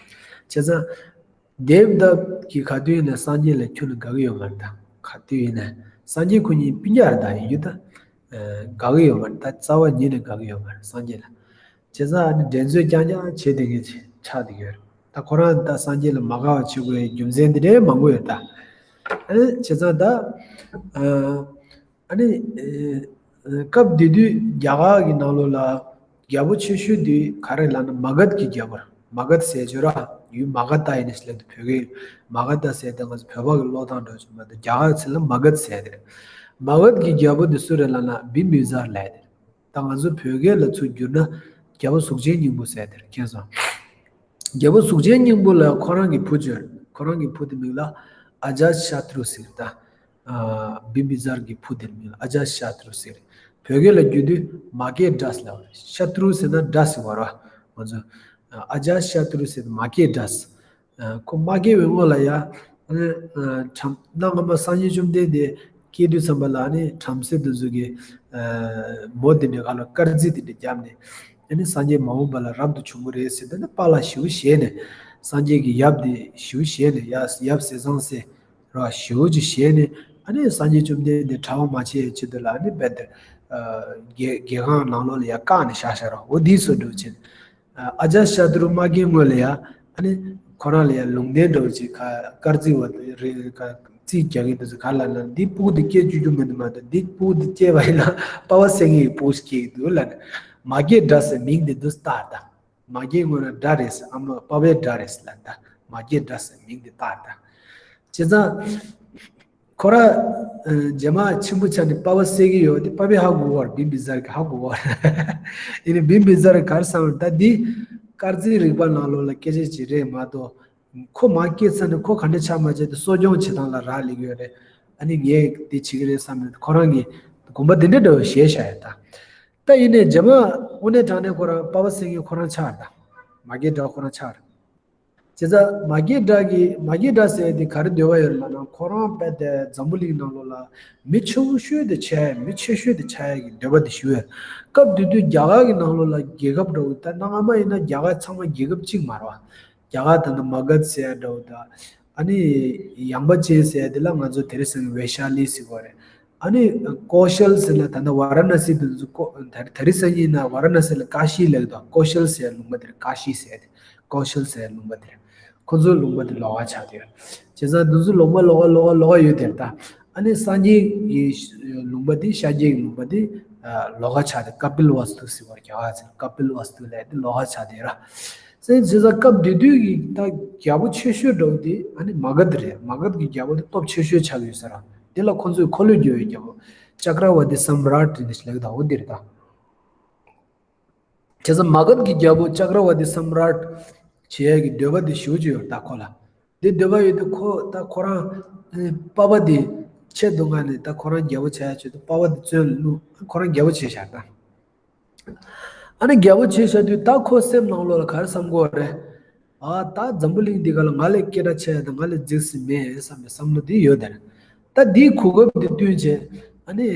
བྱས་ཙང་དེབ་དཱ་གིས་ག་དུས་ཡིན་ན་སངས་རྒྱས་ལ་ཁྱོན་ནས་དགའ་གི་ཡོད་མ་རེད་ད། ག་དུས་ཡིན་ན་སངས་རྒྱས་ཁོ་གཉིས་སྤུན་ཀྱག་རེད་ད། ཡིན་རྒྱུ་ད། ཨ། དགའ་གི་ཡོད་མ་རེད་ད། རྩ་བ་ཉིད་ནས་དགའ་གི་ཡོད་མ་རེད་སངས་རྒྱས་ལ། བྱས་ཙང་ཨ་ནི་འགྲན་རྩོད་རྐྱང་རྐྱང་བྱས་བསྡད་མཁན་ཅིག་ཆགས་བསྡད་ཀྱི་ཡོད་རེད། ད་ཁོ་རང་ད་སངས་རྒྱས་ལ་མ་དགའ་བ་བྱེད་དགོས་པའི་རྒྱུ་མཚན་འདི་འདྲའི་མང་པོ་ཡོད་ད། ཨ་ནི་བྱས་ཙང་ད། ཨ། ཨ་ནི། ཨ། སྐབས་དེ་དུས་རྒྱ་གར་གྱི་ནང་ལོགས་ལ་རྒྱལ་པོ་ཆེ་ཤོས་དེ་ག་རེ་ལབ་ན་མ་ག་དྷ་གི་རྒྱལ་པོ་རེད། མ་ག་དྷ་ཟེར་ཡ་ཅིག་ཡོད་ར། ཡུལ་མ་ག་དྷ་ཡིན་ནི་ཞིག་ལབ་དུས་བོད་སྐད། མ་ག་དྷ་ཟེར་དེ་ང་ཚོ་བོད་པ་གི་ཀློག་སྟངས་འདྲ་ཅིག་མ་གཏོགས། རྒྱ་གར་ཚིག་ལ་མ་ག་དྷ་ཟེར་དེ་རེད། མ་ག་དྷ་གི་རྒྱལ་པོ་དེ་སུ་རེད་ལབ་ན་བིམ་བི་ཛར་ལབ་ཡ་དེ་རེད། ད་ང་ཚོ་བོད་སྐད་ལ་ཚུར་བསྒྱུར་ན་རྒྱལ་པོ་གཟུགས་ཅན་སྙིང་པོ་ཟེར་དེ་རེད། མཁྱེན་སོང་། རྒྱལ་པོ་གཟུགས་ཅན་སྙིང་པོ་ལ་ཁོ་རང་གི་བུ་ཅིག་ཡོད་རེད། ཁོ་རང་གི་བུ་དེ་མིང་ལ་ཨ་ཇཱ་ཤ་ཏྲུ་ཟེར་ད། ཨ། བིམ་བི་ཛར་གྱི་བུ་དེར་མིང་ལ་ཨ་ཇཱ་ཤ་ཏྲུ་ཟེར། བོད་སྐད་ལ་བསྒྱུར་དུས་མ་སྐྱེས་དགྲ་ཟེར་ལབ་པ་རེད། ཤ་ཏྲུ་ཟེར་ན་དགྲ་ཟེར་བ་རེད་པ། ང་ཚོ་ཨ་ཇཱ་ཤ་ཏྲུ་ཟེར་མ་སྐྱེས་དགྲ་ཟེར། ཨ། ཁོ་མ་སྐྱེས་པའི་སྔོན་ལ་ཡ། ཨ། ཁྲམ་གནའ་སྔ་མོ་སངས་རྒྱས་བཅོམ་ལྡན་འདས་སྐྱེས་དུས་ཙམ་པ་ལ་ནི་བྲམ་ཟེ་དེ་ཚོ་གིས། ཨ། མོ་དེ་འདྲའི་སྒང་ལ་དཀར་རྩི་དེ་འདྲ་བརྒྱབ་ནས། ཨ་ནི་སངས་རྒྱས་མ་འོངས་པ་ལ་རབ་ཏུ་བྱུང་གི་རེད་ཟེར། དེ་ནི་དཔའ་ལ་ཞེ་པོ་ཞེད་ནས། སངས་རྒྱས་ཀྱི་ཡབ་དེ་ཞེ་པོ་ཞེད་ནས། ཡ། ཡབ་ཟས་གཙང་སྲས་ར་ཞེ་པོ་ཅིག་ཞེད་ནས། ཨ་ནི་སངས་རྒྱས་བཅོམ་ལྡན་འདས་གྲྭ་པ་མ་བྱེད་ཆེད་དུ་ལ་ཨ་ནི་རྦད་དེ། ཨ། རྒྱལ་རྒྱལ་ཁང་ནང་ལོགས་ལ་ཡ་བཀག་ནས་བཞག་བཞག་ར། འོ་འདི་ཚོ་འདྲ་བོ་བྱས་ནས། ཨ། ཨ་ཇཱ་ཤ་ཏྲུ་མ་སྐྱེས་སྔོན་ལ་ཡ། ཨ་ནི་ཁོ་རང་ལ་ཡ་ལུང་བསྟན་འདྲ་བོ་ཅིག་ག་དཀར་རྩི་བ་རེད་ག་རྩིས་རྒྱག་གི་འདུག་ཟེར། ག་ལབ་ན་འདི་ཕྲུ་གུ་འདི་སྐྱེ་བཅུག་རྒྱུ་མི་འདུག་མ་གཏོགས། འདི་ཕྲུ་གུ་འདི་སྐྱེས་པ་ཡིན་ན་དཔའ་བ་གསལ་ངེས་ཀྱི་ཕྲུ་གུ་ཞིག་སྐྱེ་གི་འདུག་ལབ་ནས། མ་སྐྱེས་དགྲ་ཟེར་མིང་འདི་འདུག་བཏགས་ད། མ་སྐྱེས་སྔོན་ལ་དགྲ་རེད་ཟེར། ཨ་མ་དཔའ་བའི་དགྲ་རེད་ཟེར་ལབ་ད། མ་སྐྱེས་དགྲ་ཟེར་མིང་འདི་བཏགས་ད། བྱས་ཙང་། ཁོ་ར། ཨ། རྗེས་མ་ཆེན་པོ་ཆགས་ནས་དཔའ་བ་གསལ་གྱི་ཡོད་དེ། དཔའ་བས་ཧ་གོ་བར། བིམ་བི་ཛར་གྱིས་ཧ་གོ་བར། ཡིན་ནའི་བིམ་བི་ཛར་གྱིས་ག་རེ་བསམ་རེད། ད་འདི་དཀར་རྩིས་རིག་པ་ནང་ལོགས་ལ་སྐད་ཆ་ཅིག་རེད་མ་གཏོགས། ཁོ་མ་སྐྱེས་ཚར་ནས་ཁོ་ག་འདྲ་ཆགས་མ་ཆགས་དེ་གསོ་སྐྱོང་བྱེད་སྟངས་ལ་རག་ལས་ཀྱི་ཡོད་རེད། ཨ་ནི་ངས་འདི་བྱེད་ཀྱི་རེད་བསམ་ནས་ཁོ་རང་གིས་དགོངས་པ་འདི་འདྲ་འདྲ་བོ་བཞེས་བཞག་ཡོད་ད། ད་ཡིན་ནའི་རྗེས་མ་དངོས་གནས་དྲང་གནས་ཁོ་རང་དཔའ་བ་གསལ་ངེས་ཁོ་རང་ཆགས་རེད་ད། མ་སྐྱེས་དགྲ་ཁོ་རང་ཆགས་རེད། བྱས་ཙང་མ་སྐྱེས་དགྲ་གི་མ་སྐྱེས་དགྲ་ཟེར་དེ་ག་རེ་འདོད་པ་ཡོད་ལབ་ན། ཁོ་རང་རྦད་དེ་འཛམ་བུ་གླིང་ནང་ལོགས་ལ་མི་ཆེ་ཤོས་དེ་ཆགས་ཡ། མི་ཆེ་ཤོས་དེ་ཆགས་ཡ་གི་འདོད་པ་དེ་ཞུ་ཡ། སྐབས་དེ་དུས་རྒྱ་གར་གྱི་ནང་ལོགས་ལ་རྒྱལ་ཁབ་འདྲ་བོ། ད་གནའ་སྔ་མ་ཡིན་ན་རྒྱ་གར་ཚང་མ་རྒྱལ་ཁབ་གཅིག་མ་རེད་པ། རྒྱ་གར་ད་ནི་མ་ག་དྷ་ཟེར་ཡ་འདྲ་བོ་དང་། ཨ་ནི་ཡངས་པ་ཅན་ཟེར་ཡ་དེ་ལ་ང་ཚོ་དེ་རིང་སང་ཉིན་ཝེ་ཤ་ལི་ཟེར་གོ་རེད། ཨ་ནི་ཀོ་ཤལ་ཟེར་ལ་ད་ནི་ཝ་ར་ཎ་སི་དེ་ཚོ་ཀོ་ད་དེ་རིང་སང་ཉིན་ན་ཝ་ར་ཎ་སི་ལ་ཀ་ཤི་ལབ་ཀྱི་འདུག་ཀོ་ཤལ་ཟེར་ཡ་ལུང་པ་དེ་རེད། ཀ་ཤི་ཟེར་ཡ་དེ། ཀོ་ཤལ་ཟེར་ཡ་ལུང་པ་དེ་རེད། ཁོ་ཚོའི་ལུང་པ་དེ་ལོགས་ཀ་ཆགས་བསྡད་ཡོད། བྱས་ཙང་དེ་ཚོ་ལུང་པ་ལོགས་ཀ་ལོགས་ཀ་ལོགས་ཀ་ཡོད་དེ་རེད་ད། ཨ་ནི་སངས་རྒྱས་ཀྱི་ལུང་པ་དེ་ཤཱཀྱའི་ལུང་པ་དེ་ལོགས་ཀ་ཆགས་ཏེ་ཀ་པིལ་ཝ་སྟུ་ཟེར་བ་རྒྱ་གར་ཚོས་ཀ་པིལ་ཝ་སྟུ་ལབ་དེ་ལོགས་ཀ་ཆགས་བསྡད་ཡོད་ར། སེ་བྱས་ཙང་སྐབས་དེ་དུས་ཀྱི་ད་རྒྱལ་པོ་ཆེ་ཤོས་འདྲ་བོ་དེ་ཨ་ནི་མ་ག་དྷ་རེད། མ་ག་དྷ་གི་རྒྱལ་པོ་དེ་སྟོབས་ཆེ་ཤོས་ཆགས་ཡོད་ས་ར། དེ་ལ་ཁོ་ཚོས་འཁོར་ལོས་སྒྱུར་བའི་རྒྱལ་པོ་ཅཀྲ་ཝ་ཏི་སམ་རཱཊ་ཟེར་ནས་ལབ་ཀྱི་འདུག་འོ་དེ་རེད་ད། བྱས་ཙང་མ་ག་དྷ་གི་རྒྱལ་པོ་ཅཀྲ་ཝ་ཏི་སམ་རཱཊ་བྱེད་ཡས་ཀྱི་འདོད་པ་དེ་ཞེ་པོ་ཅིག་ཡོད་རེད་ད་ཁོ་ལ། དེ་འདོད་པ་ཡོད་དུས་ཁོ་ད་ཁོ་རང་ཨེ་པ་ཕ་དེ་ཆེད་དུ་མངགས་ནས་ད་ཁོ་རང་རྒྱལ་པོ་བྱེད་ཡ་ཆེད་དུ་པ་ཕ་དེ་བཙོན་ལ་བླུགས། ཁོ་རང་རྒྱལ་པོ་བྱས་བཞག་ད། ཨ་ནི་རྒྱལ་པོ་བྱས་བཞག་དུས་ད་ཁོ་སེམས་ནང་ལོགས་ལ་ག་རེ་བསམ་གྱི་ཡོད་རེད། ཨ་ད་འཛམ་བུ་གླིང་འདི་ག་ལ་ང་ལས་སྐད་གྲགས་ཆེ་ཡ་དང་ང་ལས་རྫིག་ས་མེད་བསམ་པའི་བསམ་བློ་དེ་ཡོད་དེ། ད་འདིའི་གོ་སྐབས་འདི་བསྟུན་བྱས་ཨ་ནི་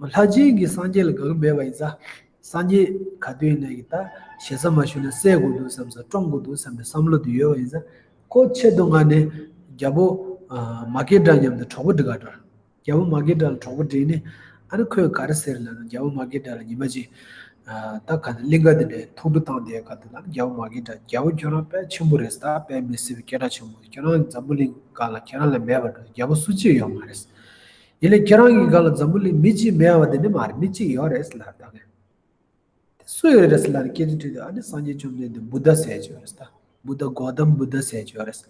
ལྷ་སྦྱིན་གྱིས་སངས་རྒྱས་ལ་དགའ་གི་མེད་པ་ཡིན་ཙང་། སངས་རྒྱས་ག་དུས་ཡིན་ན་ཡིན་ད་ཞེ་ས་མ་ཞུས་ན་བསད་དགོས་འདུག་བསམ་ས་བཀྲོངས་དགོས་འདུག་བསམ་པའི་བསམ་བློ་དེ་ཡོད་པ་ཡིན་ཙང་། ཁོ་ཆེད་དུ་མངགས་ནས་རྒྱལ་པོ་ཨ་མ་སྐྱེས་དགྲ་མཉམ་དུ་གྲོགས་པོ་སྒྲིག་ག་འགྲོ། རྒྱལ་པོ་མ་སྐྱེས་དགྲ་ལ་གྲོགས་པོ་བསྒྲིགས་ནས་ཨ་ནི་ཁོས་ག་རེ་ཟེར་ལབ་ན། རྒྱལ་པོ་མ་སྐྱེས་དགྲ་ལ་ཉི་མ་གཅིག་ཨ་ད་ག་ནས་གླིང་ག་དེ་འདྲའི་ཐུགས་སྤྲོ་བཏང་དེ་ག་དུས་ལ་རྒྱལ་པོ་མ་སྐྱེས་དགྲ། རྒྱལ་པོ་ཁྱོད་རང་དཔེ་ཆེན་པོ་རེད། ད་དཔེ་མི་སྲིད་པའི་སྐད་གྲགས་ཆེན་པོ། ཁྱོད་རང་འཛམ་བུ་གླིང་སྒང་ལ་ཁྱོད་རང་ལས་མེད་པ་འགྲོ་རྒྱལ་པོ་སུ་གཅིག་ཡོད་མ་རེད། ཡིན་ནའི་ཁྱོད་རང་གི་སྒང་ལ་འཛམ་བུ་གླིང་མི་གཅིག་མེད་པ་དེ་འདྲ་མ་རེད། མི་གཅིག་ཡོད་རེད་ལབ་ད་ག་དེ་སུ་ཡོད་རེད་ཟེར་ལབ་ནས་སྐད་ཆ་དྲིས་དུས་ཨ་ནི་སངས་རྒྱས་བཅོམ་ལྡན་འདས་བུདྡྷ་ཟེར་གྱི་ཡོད་རེད་ད། བུདྡྷ་གོ་ཏམ་བུདྡྷ་ཟེར་གྱི་ཡོད་རེད།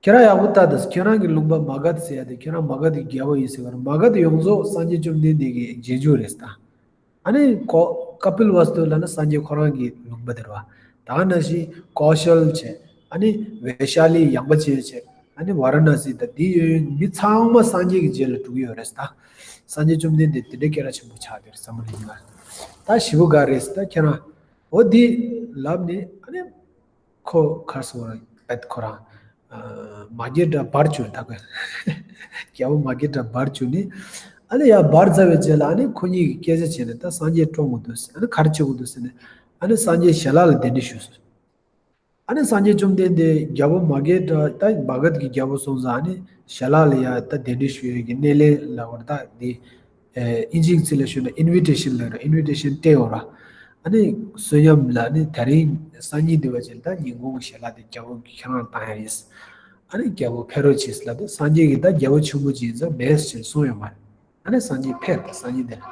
ཁྱེད་རང་ཡག་པོ་ལྟ་དང་། ཁྱེད་རང་གི་ལུང་པ་མ་ག་དྷ་ཟེར་ཡ་དེ་ཁྱེད་རང་མ་ག་དྷ་གི་རྒྱལ་པོ་ཡིན་ཟེར་བ་རེད། མ་ག་དྷ་ཡོངས་རྫོགས་སངས་རྒྱས་བཅོམ་ལྡན་འདས་ཀྱི་རྗེས་འཇུག་རེད་ད། ཨ་ནི་ཀོ་ཀ་པིལ་ཝ་སྟུ་ལབ་ན་སངས་རྒྱས་ཁོ་རང་གི་ལུང་པ་དེ་རེད་བ། ད་ག་ནང་བཞིན་ཀོ་ཤལ་བྱས། ཨ་ནི་ཝེ་ཤ་ལི་ཡངས་པ་ཅན་བྱས། ཨ་ནི་ཝ་ར་ཎ་སི་དང་དེ་ཡོད་ཡོད་མི་ཚང་མ་སངས་རྒྱས་ཀྱི་རྗེས་ལ་འགྲོ་གི་ཡོད་རེད་ད། སངས་རྒྱས་བཅོམ་ལྡན་འདས་དེ་འདྲའི་སྐད་གྲགས་ཆེན་པོ་ཆགས་བསྡད་རེད་འཛམ་བུ་གླིང་ལ། ད་ཞེ་པོ་དགའ་རེད་ད་ཁྱེད་རང་། འོ་དེ་ལབ་ནས་ཨ་ནི་ཁོ་ག་རེ་ཟེར་དགོས་རེད། ཨེད་ཁོ་རང་ཨ་མ་སྐྱེས་དགྲ་འབར་བཅུག་ད་ཁོས། རྒྱལ་པོ་མ་སྐྱེས་དགྲ་འབར་བཅུག་ནས་ཨ་ནི་ཡར་འབར་ཚར་བའི་རྗེས་ལ་ཨ་ནི་ཁོ་གཉིས་ཀྱིས་སྐད་ཆ་བྱས་ནས་ད་སངས་རྒྱས་བཀྲོངས་དགོས་འདུག་ཟེར། ཨ་ནི་ག་རེ་བྱེད་དགོས་འདུག་ཟེར་ནས་ཨ་ནི་སངས་རྒྱས་ཞལ་ལག་ལ་གདན་འདྲེན་ཞུས་སོང་། ཨ་ནི་སངས་རྒྱས་བཅོམ་ལྡན་འདས་རྒྱལ་པོ་མ་སྐྱེས་དགྲ་ད་མ་ག་དྷ་གི་རྒྱལ་པོ་སོང་ཙང་ཨ་ནི་ཞལ་ལག་ལ་ཡ་ད་གདན་འདྲེན་ཞུ་ཡས་ཀྱི་སྣེ་ལེན་ལབ་པ་རེད་ད་འདི། ཨིན་ཇིའི་ཚིག་ལ་ཞུས་ན་ཨིན་ཝི་ཊེ་ཤན་ལབ་ར། ཨིན་ཝི་ཊེ་ཤན་སྤྲད་ཡོད་ར། ཨ་ནི་བསོད་སྙོམས་ལ་ཨ་ནི་དེ་རིང་སང་ཉིན་འདི་བ་ཅིག་ད་ཉིན་གུང་གི་ཞལ་ལག་དེ་རྒྱལ་པོ་གིས་ཁྱེད་རང་ལ་བཏང་ཡ་ཡིན། ཨ་ནི་རྒྱལ་པོ་ཕེབས་རོགས་བྱེད་ལབ་དུས་སངས་རྒྱས་ཀྱིས་ད་རྒྱལ་པོ་ཆེན་པོ་ཅིག་ཡིན་ཙང་མེད་ཟེར་གསུངས་ཡོད་མ་རེད། ཨ་ནི་སངས་རྒྱས་ཕེབས་ད་སང་ཉིན་དེ་ལ།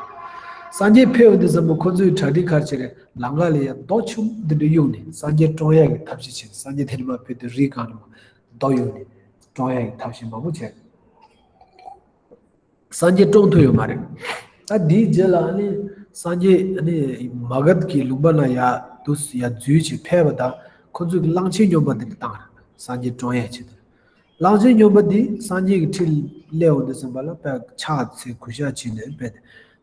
སངས་རྒྱས་ཕེབས་འོང་དུས་ཙམ་པ་ཁོ་ཚོའི་གྲ་སྒྲིག་ག་རེ་བྱས་རེད། ལམ་ཁ་ལ་ཡ་རྡོ་ཆུང་འདི་འདྲ་གཡུགས་ནས་སངས་རྒྱས་བཀྲོངས་ཡག་གི་ཐབས་ཤེས་བྱས། སངས་རྒྱས་དེ་ནས་མར་ཕེབས་དུས་རི་སྒང་ལ་རྡོ་གཡུགས་ནས་བཀྲོངས་ཡག་གི་ཐབས་ཤེས་མང་པོ་བྱས། སངས་རྒྱས་བཀྲོངས་ཐུབ་ཡོད་མ་རེད། ད་དེའི་རྗེས་ལ་ཨ་ནི་སངས་རྒྱས་ཨ་ནི་མ་ག་དྷ་གི་ལུང་པ་ན་ཡ་དུས་ཡ་འཛུལ་བྱས་ཕེབས་པ་དང་ཁོ་ཚོས་གླང་ཆེན་སྨྱོན་པ་འདི་འདྲ་བཏང་རེད། སངས་རྒྱས་བཀྲོངས་ཡས་ཆེད་དུ། གླང་ཆེན་སྨྱོན་པ་འདི་སངས་རྒྱས་ཀྱི་ཁྲི་སླེབས་འོང་དུས་ཙམ་པ་ལ་དཔེ་ཕྱག་འཚལ་གུས་ཞབས་བྱས་ནས་དཔེ་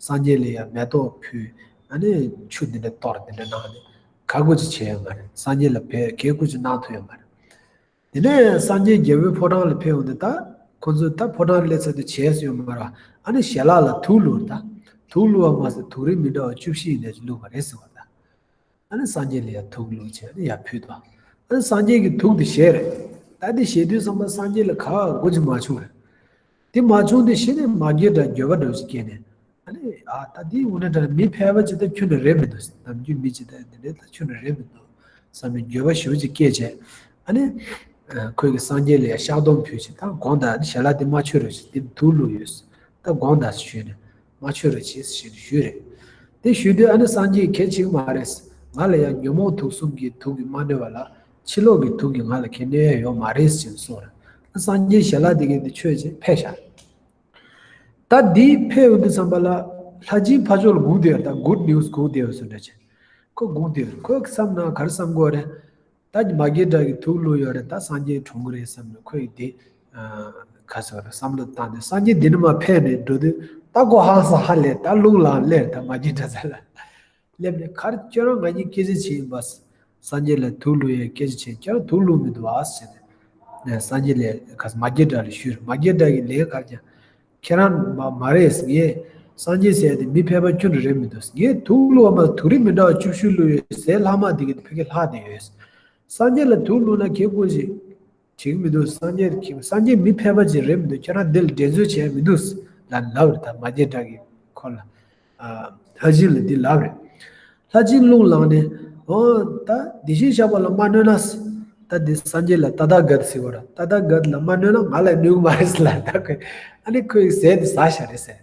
སངས་རྒྱས་ལ་ཡ་མེ་ཏོག་ཕུལ། ཨ་ནི་ཆུ་འདི་འདྲ་གཏོར་འདི་འདྲ་གནང་ནས་ག་དགོས་ཅིག་བྱས་ཡོད་མ་རེད། སངས་རྒྱས་ལ་བས་ག་དགོས་ཅིག་གནང་ཐུབ་ཡོད་མ་རེད། དེ་ནས་སངས་རྒྱས་རྒྱལ་པོའི་ཕོ་བྲང་ལ་ཕེབས་འོང་དུས་ད་ཁོ་ཚོས་ད་ཕོ་བྲང་སླེབས་ཚར་དུས་བྱས་སོང་ཡོད་མ་རེད། ཨ་ནི་ཞལ་ལག་ལ་དུག་བླུགས་ད། དུག་བླུགས་པ་མ་ཟད་དུག་རིགས་མི་འདྲ་བ་བཅུ་བཞི་ཡིན་ནས་བླུགས་པ་རེད་ཟེར་བ་ད། ཨ་ནི་སངས་རྒྱས་ལ་ཡང་དུག་བླུགས་བྱས་ཨ་ནི་ཡར་ཕུལ་ད། ཨ་ནི་སངས་རྒྱས་ཀྱིས་དུག་དེ་བཞེས་རེད། ད་དེ་བཞེས་དུས་ཙམ་པ་སངས་རྒྱས་ལ་ག་དགོས་ཅིག་མ་བྱུང་རེད། དེ་མ་བྱུང་དེ་གཞི་ནས་མ་སྐྱེས་དགྲ་འགྱོད་པ་འདྲ་བོ་ཞིག་སྐྱེས་ནས། ཨ་ནི་ཨ་ད་འདི་དངོས་གནས་དྲང་གནས་མི་ཕལ་པ་ཅིག་ད་ཁྱོན་ནས་རེད་མི་འདུག་ནམ་རྒྱུན་མི་ཅིག་ད་འདི་འདྲའི་ད་ཁྱོན་ནས་རེད་མི་འདུག་བསམ་པའི་འགྱོད་པ་ཞེ་པོ་ཅིག་སྐྱེས་བྱས། ཨ་ནི་ཁོས་ཀྱི་སངས་རྒྱས་ལ་ཡང་བཤགས་སྡོམ་ཕུལ་བྱས་ད་དགོངས་དག་ཨ་ནི་ཞལ་ལག་འདི་མ་མཆོད་རོགས་བྱེད། འདི་དུག་བླུགས་ཡོད། ད་དགོངས་དག་ཞུས་ནས་མ་མཆོད་རོགས་བྱེད་ཞེས་ཞུས་རེད། དེ་ཞུས་དུས་ཨ་ནི་སངས་རྒྱས་གལ་ཆེ་གི་མ་རེད། ང་ལ་ཡང་ཉོན་མོངས་དུག་གསུམ་གྱི་དུག་གིས་མ་གནོད་པ་ལ་ཕྱི་ལོགས་ཀྱི་དུག་གིས་ང་ལ་ཁྱེད་གནོད་ཡ་ཡོད་མ་རེད་ཅེས་གསུངས་རེད། སངས་རྒྱས་ཞལ་ལག་དེ་གས་དེ་མཆོད་བྱས་ཕེབས་ཤག་ད་འདི་ཕེབས་ཡོང་དུས་ཙམ་པ་ལ་ལྷ་སྦྱིན་ཕར་ཕྱོགས་ལ་སྒུག་བསྡད་ཡོད་རེད། ད་good news་སྒུག་བསྡད་ཡོད་བཟོ་འདྲ་བྱས། ཁོ་སྒུག་བསྡད་ཡོད་རེད། ཁོའི་བསམ་ནང་ག་རེ་བསམ་གྱི་ཡོད་རེད། ད་མ་སྐྱེས་དགྲ་གིས་དུག་བླུགས་ཡོད་རེད། ད་སངས་རྒྱས་གྲོངས་གི་རེད་བསམ་ནས་ཁོ་ཡིས་དེ་ག་ཟེར་བ་རེད་བསམ་བློ་བཏང་སྟེ་སངས་རྒྱས་འདི་ནས་མར་ཕེབས་ནས་འགྲོ་དུས་ད་ཁོ་ཧང་སང་ཧ་ལས་ད་རླུང་ལངས་སླེབས་ད་མ་སྐྱེས་དགྲ་ཚོ་ལ། སླེབས་ནས་ག་རེ་ཁྱོད་རང་ང་གཉིས་སྐད་ཆ་བྱས་ཡིན་པ། སངས་རྒྱས་ལ་དུག་བླུགས་ཡས་སྐད་ཆ་བྱས་ཁྱོད་རང་དུག་བླུགས་མི་འདུག་ཨ་ཟེར་ནས། སངས་རྒྱས་ལ་ག་མ་སྐྱེས་དགྲ་ལ་ཞུས། མ་སྐྱེས་དགྲ་གིས་ལན་ག་རེ་བརྒྱབ། ཁྱེད་རང་མ་མ་རེད། ངས་སངས་རྒྱས་ཟེར་ཡ་དེ་མི་ཕལ་པ་ཁྱོད་རང་རེད་མི་འདུག་ངས་དུག་བླུགས་པ་མ་དུག་རིགས་མི་འདྲ་བ་བཅུ་བཞི་བླུགས་ཡོད་ཟས་ལྷག་མ་དེ་གི་ཕ་གི་ལྷག་བསྡད་ཡོད། སངས་རྒྱས་ལ་དུག་བླུགས་ན་ཁྱེད་སྐུ་ཞིག་བྱེད་ཀྱི་མི་འདུག་སངས་རྒྱས་ཀྱིས་སངས་རྒྱས་མི་ཕལ་པ་ཅིག་རེད་མི་འདུག་ཁྱེད་རང་འདི་ལ་འགྲན་རྩོད་བྱས་མི་འདུག་ལབ་ལབ་རེད། ད་མ་སྐྱེས་དགྲ་གིས་ཁོ་ལ་ཨ་ལྷ་སྦྱིན་ལ་འདི་ལབ་རེད། ལྷ་སྦྱིན་རླུང་ལངས་ནས་འོ་ད་བདེ་གཤེགས་ཞགས་པ་ལ་མ་གནོད་ན། ད་འདི་སངས་རྒྱས་ལ་ཏ་ཐཱ་ག་ཏ་ཟེར་བ་ར། ཏ་ཐཱ་ག་ཏ་ལ་མ་གནོད་ན་ང་ལ་གནོད་གི་མ་རེད་ཟེར་ལབ། ད་ཁོས་ཨ་ནི་ཁོས་ཟས་དེ་ཟ་བཞག་རེད་ཟེར།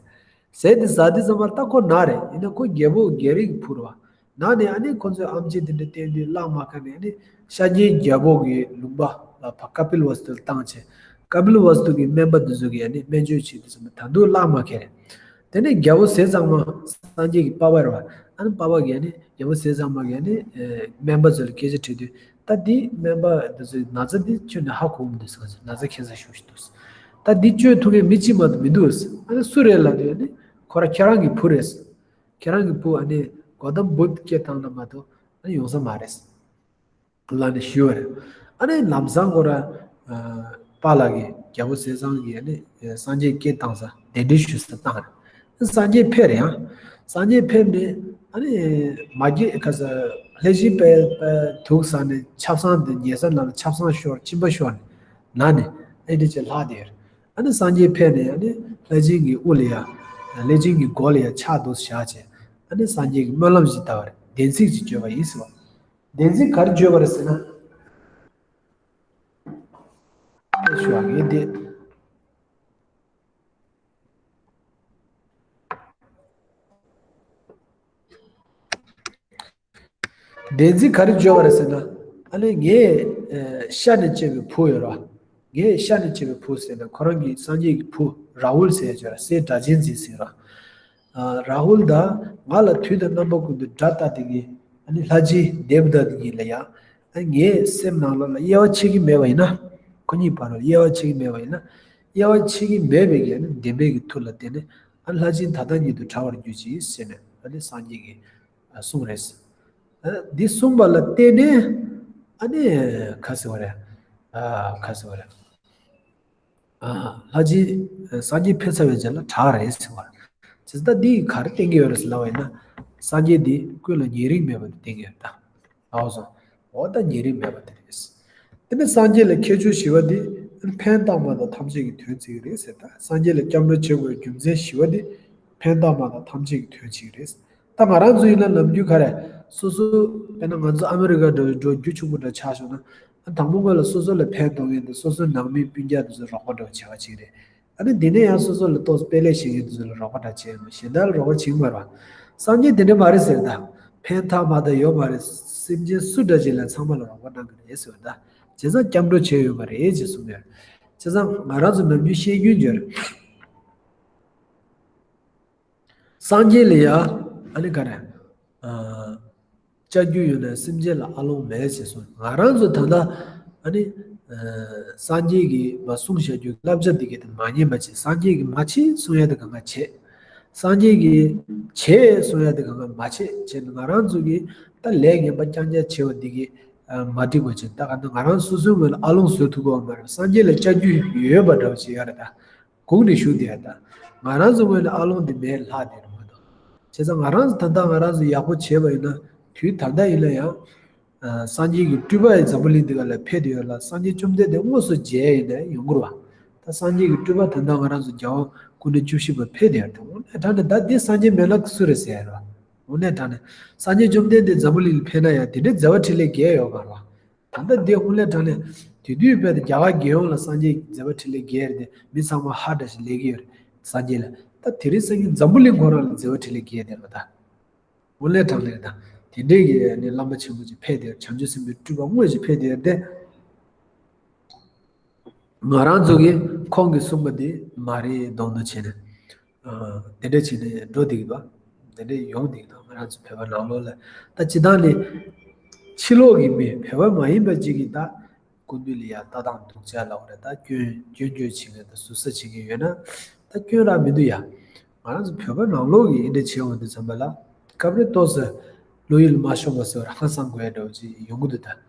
ཟས་དེ་ཟ་དུས་ཙམ་པར་ད་ཁོ་ན་རེད། ཡིན་ན་ཁོ་རྒྱལ་པོ་རྒྱལ་རིགས་ཀྱི་བུ་རེད་བ། ན་ནས་ཨ་ནི་ཁོ་ཚོས་ཨམ་ཆི་དེ་འདྲ་བསྟན་དུས་བླ་མ་ཁ་ནས་ཨ་ནི་ཤཱཀྱའི་རྒྱལ་པོ་གི་ལུང་པ་ལ་ཕ་ཀ་པིལ་ཝ་སྟུ་ལ་བཏང་བྱས། ཀ་པིལ་ཝ་སྟུ་གི་སྨན་པ་དེ་ཚོ་གིས་ཨ་ནི་སྨན་བཅོས་བྱེད་དུས་ཙམ་པ་ད་དུང་བླ་མ་ཁེ་རེད། དེ་ནས་རྒྱལ་པོ་ཟས་གཙང་མ་སངས་རྒྱས་ཀྱི་པ་ཕ་རེད་བ། ཨ་ནི་པ་ཕ་གིས་ཨ་ནི་རྒྱལ་པོ་ཟས་གཙང་མ་གིས་ཨ་ནི་ཨེ་སྨན་པ་ཚོ་ལ་སྐད་ཆ་དྲིས་དུས། ད་འདི་སྨན་པ་འདི་ཚོས་ན་ཚ་འདི་ཁྱོན་ནས་ཧ་གོ་མི་འདུག་ཟེར། ན་ཚ་ཁྱད་མཚར་ཤོས་ཤིག་འདུག། ད་འདི་བཅོས་ཐུབ་མཁན་མི་གཅིག་མ་གཏོགས་མི་འདུག་ཟེར། ཨ་ནི་སུ་རེད་ལབ་དུས་ཨ་ནི་ཁོ་རང་ཁྱེད་རང་གི་བུ་རེད་ཟེར། ཁྱེད་རང་གི་བུ་ཨ་ནི་གོ་ཏམ་བུདྡྷ་སྐད་བཏང་ན་མ་གཏོགས་ཨ་ནི་ཡོང་ས་མ་རེད་ཟེར་ལབ་ནས་ཞུས་པ་རེད། ཨ་ནི་ལམ་སང་ཁོ་རང་ཨ་པཱ་ལགས་ཀྱིས་རྒྱལ་པོ་ཟས་གཙང་གིས་ཨ་ནི་སངས་རྒྱས་སྐད་བཏང་ས་གདན་འདྲེན་ཞུ་ས་བཏང་རེད། སངས་རྒྱས་ཕེབས་རེད་ཡང་། སངས་རྒྱས་ཕེབས་ནས་ཨ་ནི་མ་གི་ཁ་ས་ལྷས་བྱིན་པས་པས་དུག་ཟ་ནས་ཆབ་གསང་དེ་ཉལ་ས་ནང་ལ་ཆབ་གསང་ཤོར། གཅིན་པ་ཤོར་ནས་ན་ནས་ཨེ་འདྲ་བྱས་ལྷག་བསྡད་ཡོད་རེད། ཨ་ནི་སངས་རྒྱས་ཕེབས་ནས་ཨ་ནི་ལྷས་བྱིན་གྱི་དབུ་ལ་ཡ། ལྷས་བྱིན་གྱི་མགོ་ལ་ཡ་ཕྱག་འདུག་བཞག་བྱས། ཨ་ནི་སངས་རྒྱས་ཀྱིས་སྨོན་ལམ་ཞིག་བཏབ་པ་རེད། བདེན་ཚིག་ཅིག་བརྗོད་པ་ཡིན་ཟེར་བ། བདེན་ཚིག་ག་རེ་བརྗོད་པ་རེད་ཟེར་ན། ཞུ་བ་ངས་འདི། བདེན་ཚིག་ག་རེ་བརྗོད་པ་རེད་ཟེར་ན། ཨ་ནི་ངས་ཨ་ཤ་ནས་སྐྱེས་པའི་བུ་ཡོད་ར། ངས་ཤ་ནས་སྐྱེས་པའི་བུ་ཟེར་ན་ཁོ་རང་གི་སངས་རྒྱས་ཀྱི་བུ་རཱ་ཧུལ་ཟེར་ཡ་ཅིག་ཡོད་ར། སྲས་སྒྲ་གཅན་འཛིན་ཟེར་ར། ཨ་རཱ་ཧུལ་ད་ང་ལ་དུས་དང་རྣམ་པ་ཀུན་ཏུ་དགྲ་ལྟ་དེ་གི་ཨ་ནི་ལྷ་རྗེ་དེ་བ་ཏ་དེ་གཉིས་ལ་ཡ། ཨ་ངའི་སེམས་ནང་ལོགས་ལ་དབྱེ་བ་ཕྱེ་གི་མེད་པ་ཡིན་ན། ཁོ་གཉིས་བར་ལ་དབྱེ་བ་ཕྱེ་གི་མེད་པ་ཡིན་ན། དབྱེ་བ་ཕྱེ་གི་མེད་པའི་གི་ཨ་ནི་བདེན་པའི་གི་མཐུ་ལ་བརྟེན་ནས་ཨ་ལྷ་སྦྱིན་ད་ལྟ་ཉིད་དུ་བྲལ་བར་གྱུར་ཅིག་ཟེར་ནས་ཨ་ནི་སངས་རྒྱས་ཀྱིས་གསུངས་རེད། ཨ་འདི་གསུངས་པ་ལ་བརྟེན་ནས་ཨ་ནི་ག་ཟེར་བ་རེད། ཨ་ག་ཟེར་བ་རེད། ཨ་ལྷ་རྗེ་སངས་རྒྱས་ཕེབས་ཚར་བའི་རྗེས་ལ་དྲག་རེད་ཟེར་བ་རེད། ཅེས་ད་འདི་ག་རེ་བསྟན་གྱི་ཡོད་རེད་ཟེར་ལབ་པ་ཡིན་ན། སངས་རྒྱས་འདི་ཀུན་ལ་ཉེ་རིང་མེད་པ་དེ་བསྟན་གྱི་ཡོད་ད། ཨའོ་སོ། འོ་ད་ཉེ་རིང་མེད་པ་དེ་རེད། དེ་ནས་སངས་རྒྱས་ལ་ཁྱད་ཆོས་ཞི་བ་འདི་ཕན་བཏགས་མ་དང་ཐམས་ཅད་ཀྱི་དོན་བྱེད་ཀྱི་རེད་ཟེར། ད་སངས་རྒྱས་ལ་སྐྱབས་འགྲོ་བྱེད་དགོས་རྒྱུ་མཚན་ཞི་བ་འདི་ཕན་བཏགས་མ་དང་ཐམས་ཅད་ཀྱི་དོན་བྱེད་ཀྱི་རེད། ད་ང་རང་ཚོ་ཡིན་ན་ནམ་རྒྱུན་ག་རེ། སོ་སོ་དཔེར་ན་ང་ཚོ་ཨ་མི་རི་ཀ་འདྲ་བའི་འགྲོ་རྒྱུ་ཕྱུག་པོ་འདྲ་ཆགས་སོང་ན། ཨ་དང་པོ་སྔོན་ལ་སོ་སོ་ལ་ཕན་ཐོགས་མཁན་དེ་སོ་སོའི་ནང་མི་སྤུན་ཀྱག་དེ་ཚོ་རོགས་པ་འདྲ་བོ་བྱེད་པ་ཅིག་རེད། ཨ་ནི་འདི་ནས་ཡང་སོ་སོ་ལ་ཏོག་ཙམ་དཔེ་ལེགས་བྱེད་མཁན་དེ་ཚོ་ལ་རོགས་པ་འདྲ་བྱེད་མ་གཞན་དག་ལ་རོགས་པ་བྱེད་ཀྱི་མ་རེད་བ། སངས་རྒྱས་དེ་འདྲ་མ་རེད་ཟེར་ད། ཕན་ཐོགས་མ་ད་ཡོད་མ་རེད། སེམས་ཅན་སུ་འདྲ་ཅིག་ལ་ཚང་མ་ལ་རོགས་པ་གནང་གི་རེད་ཟེར་བ་ད། བྱས་ཙང་སྐྱབས་འགྲོ་བྱས་ཡོད་པ་རེད་ཅེས་གསུངས་ཡོད། བྱས་ཙང་ང་རང་ཚོ་ནམ་རྒྱུན་བཤད་རྒྱུན་བརྗོད་རེད། སངས་རྒྱས་ལ་ཡ། ཨ་ནི་ག་རེ། ཨ་ལྕགས་ཀྱུ་ཡོད་ན་སེམས་ཅན་ལ་ཨ་ལོང་མེད་ཅེས་གསུངས། ང་རང་ཚོ་ད་ལྟ་ཨ་ནི། ཨ་སངས་རྒྱས་ཀྱིས་མ་གསུངས་བཞག་རྒྱུ་བསླབ་བྱ་འདི་གས་དེ་མ་ཉན་པ་བྱེད། སངས་རྒྱས་ཀྱིས་མ་བྱེད་གསུང་ཡ་དེ་གང་ག་བྱེད། སངས་རྒྱས་ཀྱིས་བྱེད་གསུང་ཡ་དེ་གང་ག་མ་བྱེད་བྱས་ནས་ང་རང་ཚོ་གིས་ད་ལས་ངན་པ་རྐྱང་རྐྱང་བྱེད་པ་འདི་གས་མ་འགྲིག་པ་བྱེད། ད་ག་ད་ང་རང་སོ་སོའི་ངོས་ལ་ཨ་ལོང་བཟོ་ཐུབ་ཀྱི་ཡོད་མ་རེད། སངས་རྒྱས་ལ་ལྕགས་ཀྱུ་ཡོད་པ་འདྲ་བོ་བྱེད་ཡ་རེད་ད། སྒུག་ནས་བཞུགས་བསྡད་ཡ་ད། ང་རང་ཚོ་ངོས་ནས་ཨ་ལོང་འདི་མེད་ལྷག་བསྡད་རེད་མ་གཏོགས། བྱས་ཙང་ང་རང་ཚོ་ད་ལྟ་ང་རང་ཚོ་ཡག་པོ་བྱས་པ་ཡིན་ན། དུས་ད་ལྟ་ཡིན་ན་ཡང་། ཨ་སངས་རྒྱས་ཀྱི་སྤྲུལ་པ་ཡི་འཛམ་བུ་གླིང་འདི་ག་ལ་ཕེབས་བསྡད་ཡོད་ལ། སངས་རྒྱས་བཅོམ་ལྡན་འདས་དངོས་སུ་མཇལ་ཡིན་ན་ཡོང་གི་རེད་བ། ད་སངས་རྒྱས་ཀྱི་སྤྲུལ་པ་ད་ལྟ་ང་རང་ཚོ་རྒྱལ་དབང་སྐུ་ཕྲེང་བཅུ་བཞི་པ་ཕེབས་བསྡད་ཡོད་རེད། དངོས་གནས་དྲང་གནས་ད་འདི་སངས་རྒྱས་མེད་ན་སུ་རེད་ཟེར་ཡ་རེད་བ། དངོས་གནས་དྲང་གནས། སངས་རྒྱས་བཅོམ་ལྡན་འདས་འཛམ་བུ་གླིང་ལ་ཕེབས་ན་ཡང་དེ་འདྲའི་མཛད་པ་འཕྲིན་ལས་རྒྱས་ཡོད་མ་རེད་བ། ད་ལྟ་འདི་དངོས་གནས་དྲང་གནས་དེ་དུས་དཔེ་དེ་རྒྱ་གར་རྒྱལ་ཡོངས་ལ་སངས་རྒྱས་ཀྱི་མཛད་པ་འཕྲིན་ལས་རྒྱས་རེད་དེ་མི་ཚང་མ་ཧ་འདྲ་ཞིག་ལས་ཀྱི་ཡོད་རེད། སངས་རྒྱས་ལ་ད་དེ་རིང་སང་ཉིན་འཛམ་བུ་གླིང་ཁོ་རང་ལ་མཛད་པ་འཕྲིན་ལས་རྒྱས་བསྡད་པ་ད། དངོས་གནས་དྲང་གནས་ད་དེ་འདྲའི་གི་ནི་བླ་མ་ཆེན་པོ་ཅིག་ཕེབས་ཏེ་བྱང་ཆུབ་སེམས་དཔའི་སྤྲུལ་པ་དངོས་ཅིག་ཕེབས་ཏེ་ཡོད་དེ། ང་རང་ཚོ་གིས་ཁོང་གིས་གསུངས་པ་དེ་མ་རེད་མདོག་མདོག་བྱས་ནས། ཨ་དེ་འདྲ་བྱས་ནས་འགྲོ་བསྡད་ཀྱི་འདུག་དེ་འདྲ་ཡོང་བསྡད་ཀྱི་འདུག་ང་རང་ཚོ་བོད་པ་ནང་ལོགས་ལ་ད་སྤྱིར་བཏང་ནས་ཕྱི་ལོགས་ཀྱི་མི་བོད་པ་མ་ཡིན་པ་ཅིག་གིས་ད་སྐུ་མདུན་ལ་ཡ་ལྟ་སྟངས་སྡུག་ཅག་ལབ་པ་རེད། ད་སྐྱོན་སྐྱོན་བརྗོད་བྱེད་མཁན་དང་ཟུར་ཟ་བྱེད་མཁན་ཡོད་ན་ད་སྐྱོན་རག་མི་འདུག་ཡ། ང་རང་ཚོ་བོད་པ་ནང་ལོགས་ཀྱིས་འདི་འདྲ་བྱས་འོང་དུས་ཙམ་པ་ལ་སྐབས་རེ་ཏོག་ཙམ་བློ་ཡུལ་མ་ཤོང་བ་ཟེར་བ་ཧང་སང་དགོས་ཡ་འདྲ་བོ་ཅིག་ཡོང་གི་འདུག་ད།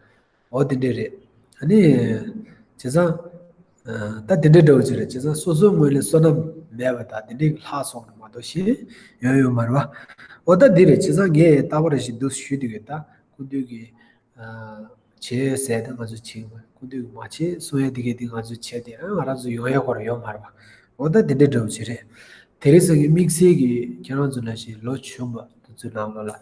འོ་དེ་འདྲས་རེད། ཨ་ནི། བྱས་ཙང་། ཨ་ད་དེ་འདྲས་འདྲ་བོ་ཅིག་རེད། བྱས་ཙང་སོ་སོའི་ངོས་ནས་བསོད་ནམས་མེད་པ་དང་དེ་འདྲས་ལྷག་སོང་ནས་མ་གཏོགས་གཞན་ཡོང་ཡོད་མ་རེད་བ། འོ་ད་འདི་རེད། བྱས་ཙང་ངས་རྟག་པར་རེ་ཞིག་འདུག་ཞུས་དུས་ད་སྐུ་མདུན་གྱིས། ཨ་བྱས་ཟེར་ཏེ་ང་ཚོས་བྱེད་ཀྱི་མ་རེད། སྐུ་མདུན་གྱིས་མ་བྱེད་གསུང་ཡ་དེ་གས་དེ་ང་ཚོས་བྱས་ཏེ་ཨ་ང་རང་ཚོ་ཡོང་ཡ་ཁོ་རང་ཡོད་མ་རེད་བ། འོ་ད་དེ་འདྲས་འདྲ་བོ་ཅིག་རེད། དེ་རིང་སང་གི་དམིགས་བསལ་གྱི་ཁྱེད་རང་ཚོ་ནང་བཞིན་ལོ་ཆུང་བ་དེ་ཚོའི་ནང་ལོགས་ལ།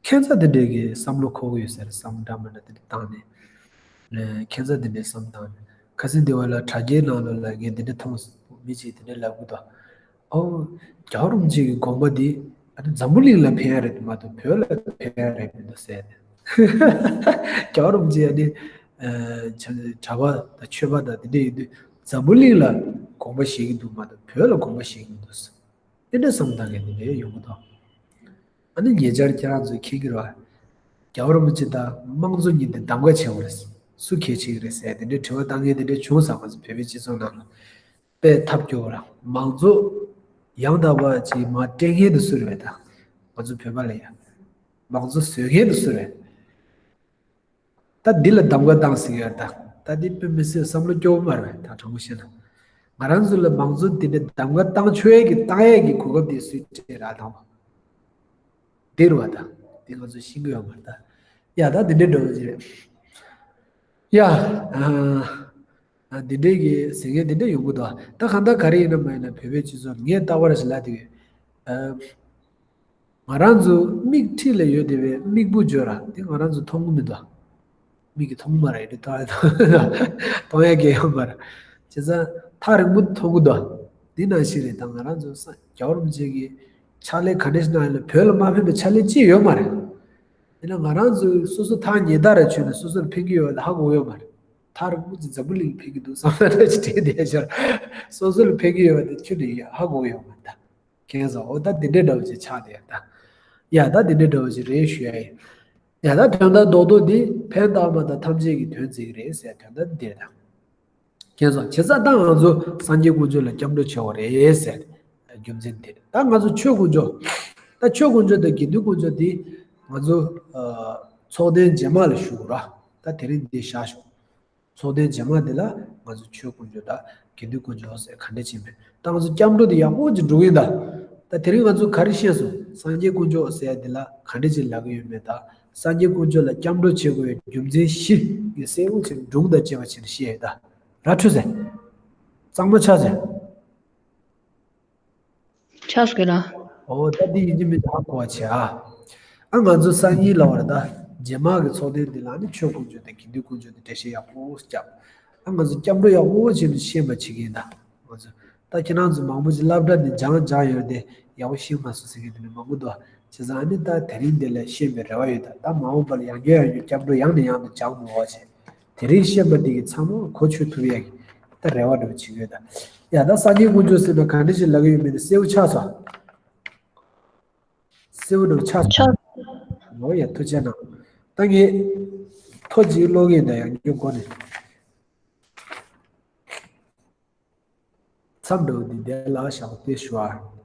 ཁྱད་མཚར་དེ་འདྲའི་གི་བསམ་བློ་འཁོར་གི་ཡོད་ས་རེད། བསམ་བློ་འདྲ་མི་འདྲ་དེ་འདྲ་བཏང་ནས། ལས་ཁྱད་མཚར་དེ་འདྲའི་བསམ་བཏང་ནས། ཁ་སང་དེ་བ་ལ་དྲ་རྒྱའི་ནང་ལོགས་ལ་ངས་དེ་འདྲ་མཐོང་སོང་། མི་གཅིག་དེ་འདྲ་ལབ་གི་འདུག་ཨོ། རྒྱལ་བ་རིན་པོ་ཆེ་གི་དགོངས་པ་འདི་ཨ་ནི་འཛམ་བུ་གླིང་ལ་ཕན་ཡ་རེད་མ་གཏོགས་བོད་ལ་ཕན་ཡ་རེད་མི་འདུག་ཟེར་ནས། རྒྱལ་བ་རིན་པོ་ཆེ་ཨ་ནི་ཨ་གྲྭ་པ་དང་ཆོས་པ་དང་དེ་འདྲ་ཡིན་དུས་འཛམ་བུ་གླིང་ལ་དགོངས་པ་བཞེས་ཀྱི་འདུག་མ་གཏོགས་བོད་ལ་དགོངས་པ་བཞེས་ཀྱི་མི་འདུག་ཟེར། དེ་འདྲ་བསམ་བཏང་མཁན་དེ་འདྲ་ཡོང་གི་འདུག་ཨ་ནི་ཉེ་ཆར་ཁྱེད་རང་ཚོས་མཁྱེན་གྱི་རེད་བ། རྒྱལ་བ་རིན་པོ་ཆེ་དང་དམངས་གཙོ་གཉིས་དེ་གདམ་ག་བྱེད་དགོས་རེད། སུ་གལ་ཆེ་གི་རེད་ཟེར་དེ་འདྲའི་དྲི་བ་བཏང་མཁན་དེ་འདྲ་བྱུང་ས། ང་ཚོ་བོད་པའི་སྤྱི་ཚོགས་ནང་ལ་དཔེ་ཐབས་སྐྱོ་བོ་ར། མང་གཙོ་ཡང་དག་པ་ཅིག་མར་སྤྲད་མཁན་དེ་སུ་རེད་བས། ད་ང་ཚོ་བོད་པ་ལ་ཡ་མང་གཙོ་བཟོ་མཁན་དེ་སུ་རེད། ད་འདི་ལ་གདམ་ག་བཏང་ཟེར་གྱི་ཡོད་ད། ད་འདི་དཔེ་མི་སྲིད་བསམ་བློ་སྐྱོ་བོ་མ་རེད་བས། ད་དྲང་པོ་བཤད་ན། ང་རང་ཚོ་ལ་མང་གཙོ་འདི་འདྲ་གདམ་ག་བཏང་ཆོག་ཡས་ཀྱི་བཏང་ཡས་ཀྱི་གོ་སྐབས་དེ་སུས་སྤྲད་ར་དང་བ། འདི་རུ་བ་ད། འདི་ང་ཚོ་ཤེས་ཀྱི་ཡོད་མ་རེད་ད། ཡ་ད་འདི་འདྲའི་འགྲོ་བ་ཅིག་རེད། ཡ། ཨ། ཨ། འདི་འདྲའི་གི་ཟེར་མཁན་འདི་འདྲ་ཡོང་གི་འདུག་ད་གང་ལྟར་ག་རེ་ཡིན་ན་མ་ཡིན་ན་བོད་པའི་སྤྱི་ཚོགས་ངས་རྟག་པར་ཞིག་ལབ་དེ་གི། ཨ། ང་རང་ཚོ་མིག་འཁྲིས་ལ་ཡོད་བསྡད་པའི་མིག་སྤུ་བརྗོད་ར་དེ་ང་རང་ཚོ་མཐོང་གི་མི་འདུག་མིག་གིས་མཐོང་མ་རེད་དེ་མཐོང་ཡ་མཐོང་ཡ་གང་ཡང་མ་རེད། བྱས་ཙང་ཐག་རིང་པོ་མཐོང་གི་འདུག་འདི་ནང་བཞིན་རེད། ད་ང་རང་ཚོ་ས་རྒྱལ་བ་རིན་པོ་ཆེ་གི་ཕྱག་ལས་ག་འདྲ་ཞིག་གནང་ཡོད་ལ་བོད་ལ་མ་ཕན་པའི་ཕྱག་ལས་ཅི་ཡོད་མ་རེད། ཡིན་ན་ང་རང་ཚོས་སོ་སོ་ཐག་ཉེ་ཐག་ར་ཆོད་ནས་སོ་སོ་ལ་ཕན་གྱི་ཡོད་ལ་ཧ་གོ་ཡོད་མ་རེད། ཐག་རིང་པོ་ཅིག་འཛམ་བུ་གླིང་ཕན་གྱི་འདུག་བསམ་ན་ད་ཅི་དྲན་བསྡད་ཤར། སོ་སོ་ལ་ཕན་གྱི་ཡོད་པ་དེ་ཁྱོན་ནས་ཧ་གོ་ཡོད་མ་རེད་ད། མཁྱེན་སོང་། འོ་ད་འདི་འདྲའི་འདྲ་བོ་ཅིག་ཆགས་བསྡད་ཡོད་ད། ཡ་ད་འདི་འདྲའི་འདྲ་བོ་ཅིག་རེད་ཞུ་ཡ་ཡིན། ཡ་ད་དོན་དག་རྡོག་རྡོག་འདི་ཕན་བཏགས་པ་དང་ཐམས་ཅད་ཀྱི་དོན་མཛད་ཀྱི་རེད་ཟེར་དོན་དག་འདི་རེད་ད། མཁྱེན་སོང་། བྱས་ཙང་ད་ང་ཚོ་སངས་རྒྱས་དཀོན་མཆོག་ལ་སྐྱབས་འགྲོ་བྱེད་དགོས་རེད་ཟེར། རྒྱུ་མཚན་དེ་རེད། ད་ང་ཚོ་ཆོས་དཀོན་མཆོག་ད་ཆོས་དཀོན་མཆོག་དང་དགེ་འདུན་དཀོན་མཆོག་འདི་ང་ཚོ་ཨ་ཚོགས་ཐེངས་རྗེས་མ་ལ་ཞུ་དགོས་ར། ད་དེ་རིང་འདི་བཞག་ཞོག་ཚོགས་ཐེངས་རྗེས་མ་འདི་ལ་ང་ཚོ་ཆོས་དཀོན་མཆོག་དང་དགེ་འདུན་དཀོན་མཆོག་ཟེར་ག་འདྲ་བྱེད་མེད། ད་ང་ཚོ་སྐྱབས་འགྲོ་འདི་ཡག་པོ་ཅིག་སྒྲུབ་ཡིན་ད། ད་དེ་རིང་ང་ཚོ་ག་རེ་ཤེས་སོང་། སངས་རྒྱས་དཀོན་མཆོག་ཟེར་འདི་ལ་ག་འདྲ་ཅིག་ལབ་ཀྱི་ཡོད་མེད་ད། སངས་རྒྱས་དཀོན་མཆོག་ལ་སྐྱབས་འགྲོ་བྱེད་དགོས་པའི་རྒྱུ་མཚན་བཞི་ཡི་གསལ་པོ་ཅིག་སྒྲུང་དང་བཅས་པ་བྱས་ནས་བཤད་ཡོད་ད། ར་འཕྲོད་ཟེར། གཙང་མ་ཆགས་ཟེར། ཆགས་སོང་ལ། ཨོ་ད་འདི་ཡིན་གྱི་མིན་ཧ་གོ་བ་བྱེད་ཨ། ཨ་ང་ཚོ་སང་ཉིན་ལ་བར་ད་རྗེས་མ་གི་ཚོགས་ཐེངས་འདི་ལ་ནི་ཆོས་དཀོན་མཆོག་དང་དགེ་འདུན་དཀོན་མཆོག་དང་འགྲེལ་བཤད་ཡག་པོ་རྒྱབ། ཨ་ང་ཚོ་སྐྱབས་འགྲོ་ཡག་པོ་བྱས་ནས་ཤེས་པ་བྱེད་ཀྱི་ཡིན་ད། ང་ཚོ་ད་ཁྱེད་རང་ཚོ་མང་པོ་ཞིག་སློབ་གྲྭ་ནས་སྦྱང་སྦྱང་ཡོད་དེ་ཡག་པོ་ཤེས་མ་སོང་ཟེར་མཁན་དེ་འདྲ་མང་པོ་འདུག་བྱས་ཙང་ཨ་ནི་ད་དེ་རིང་འདི་ལ་ཤེས་པའི་རེ་བ་ཡོད་ད། ད་མ་འོངས་པ་ལ་ཡང་བསྐྱར་ཡང་བསྐྱར་སྐྱབས་འགྲོ་ཡང་ནས་ཡང་དུ་སྦྱང་དགོས་པ་བྱས། དེ་རིང་བཤད་པ་འདི་གི་ཚང་མ་གོ་ཆོད་ཐུབ་ཡག་གི་ད་རེ་བ་འདྲ་བོ་བྱེད་ཀྱི་ཡོད་ད། ཡ་ད་སངས་རྒྱས་དཀོན་མཆོག་ཟེར་ན་ག་འདྲ་ཞིག་ལབ་ཀྱི་ཡོད་མེད་ནི་གསལ་པོ་ཆགས་སོང་། གསལ་པོ་འདྲ་བོ་ཆགས་སོང་། ཆགས། འོ་ཡ་ཐུགས་རྗེ་གནང་། ད་ངས་ཐོ་གཅིག་ཀློག་གི་ཡིན་ད། ཡང་རྒྱུ་མགོ་ནས། མཚམས་འདྲ་བོ་འདི་དེ་ལ་བཞག་སྟེ་ཞུ་བ།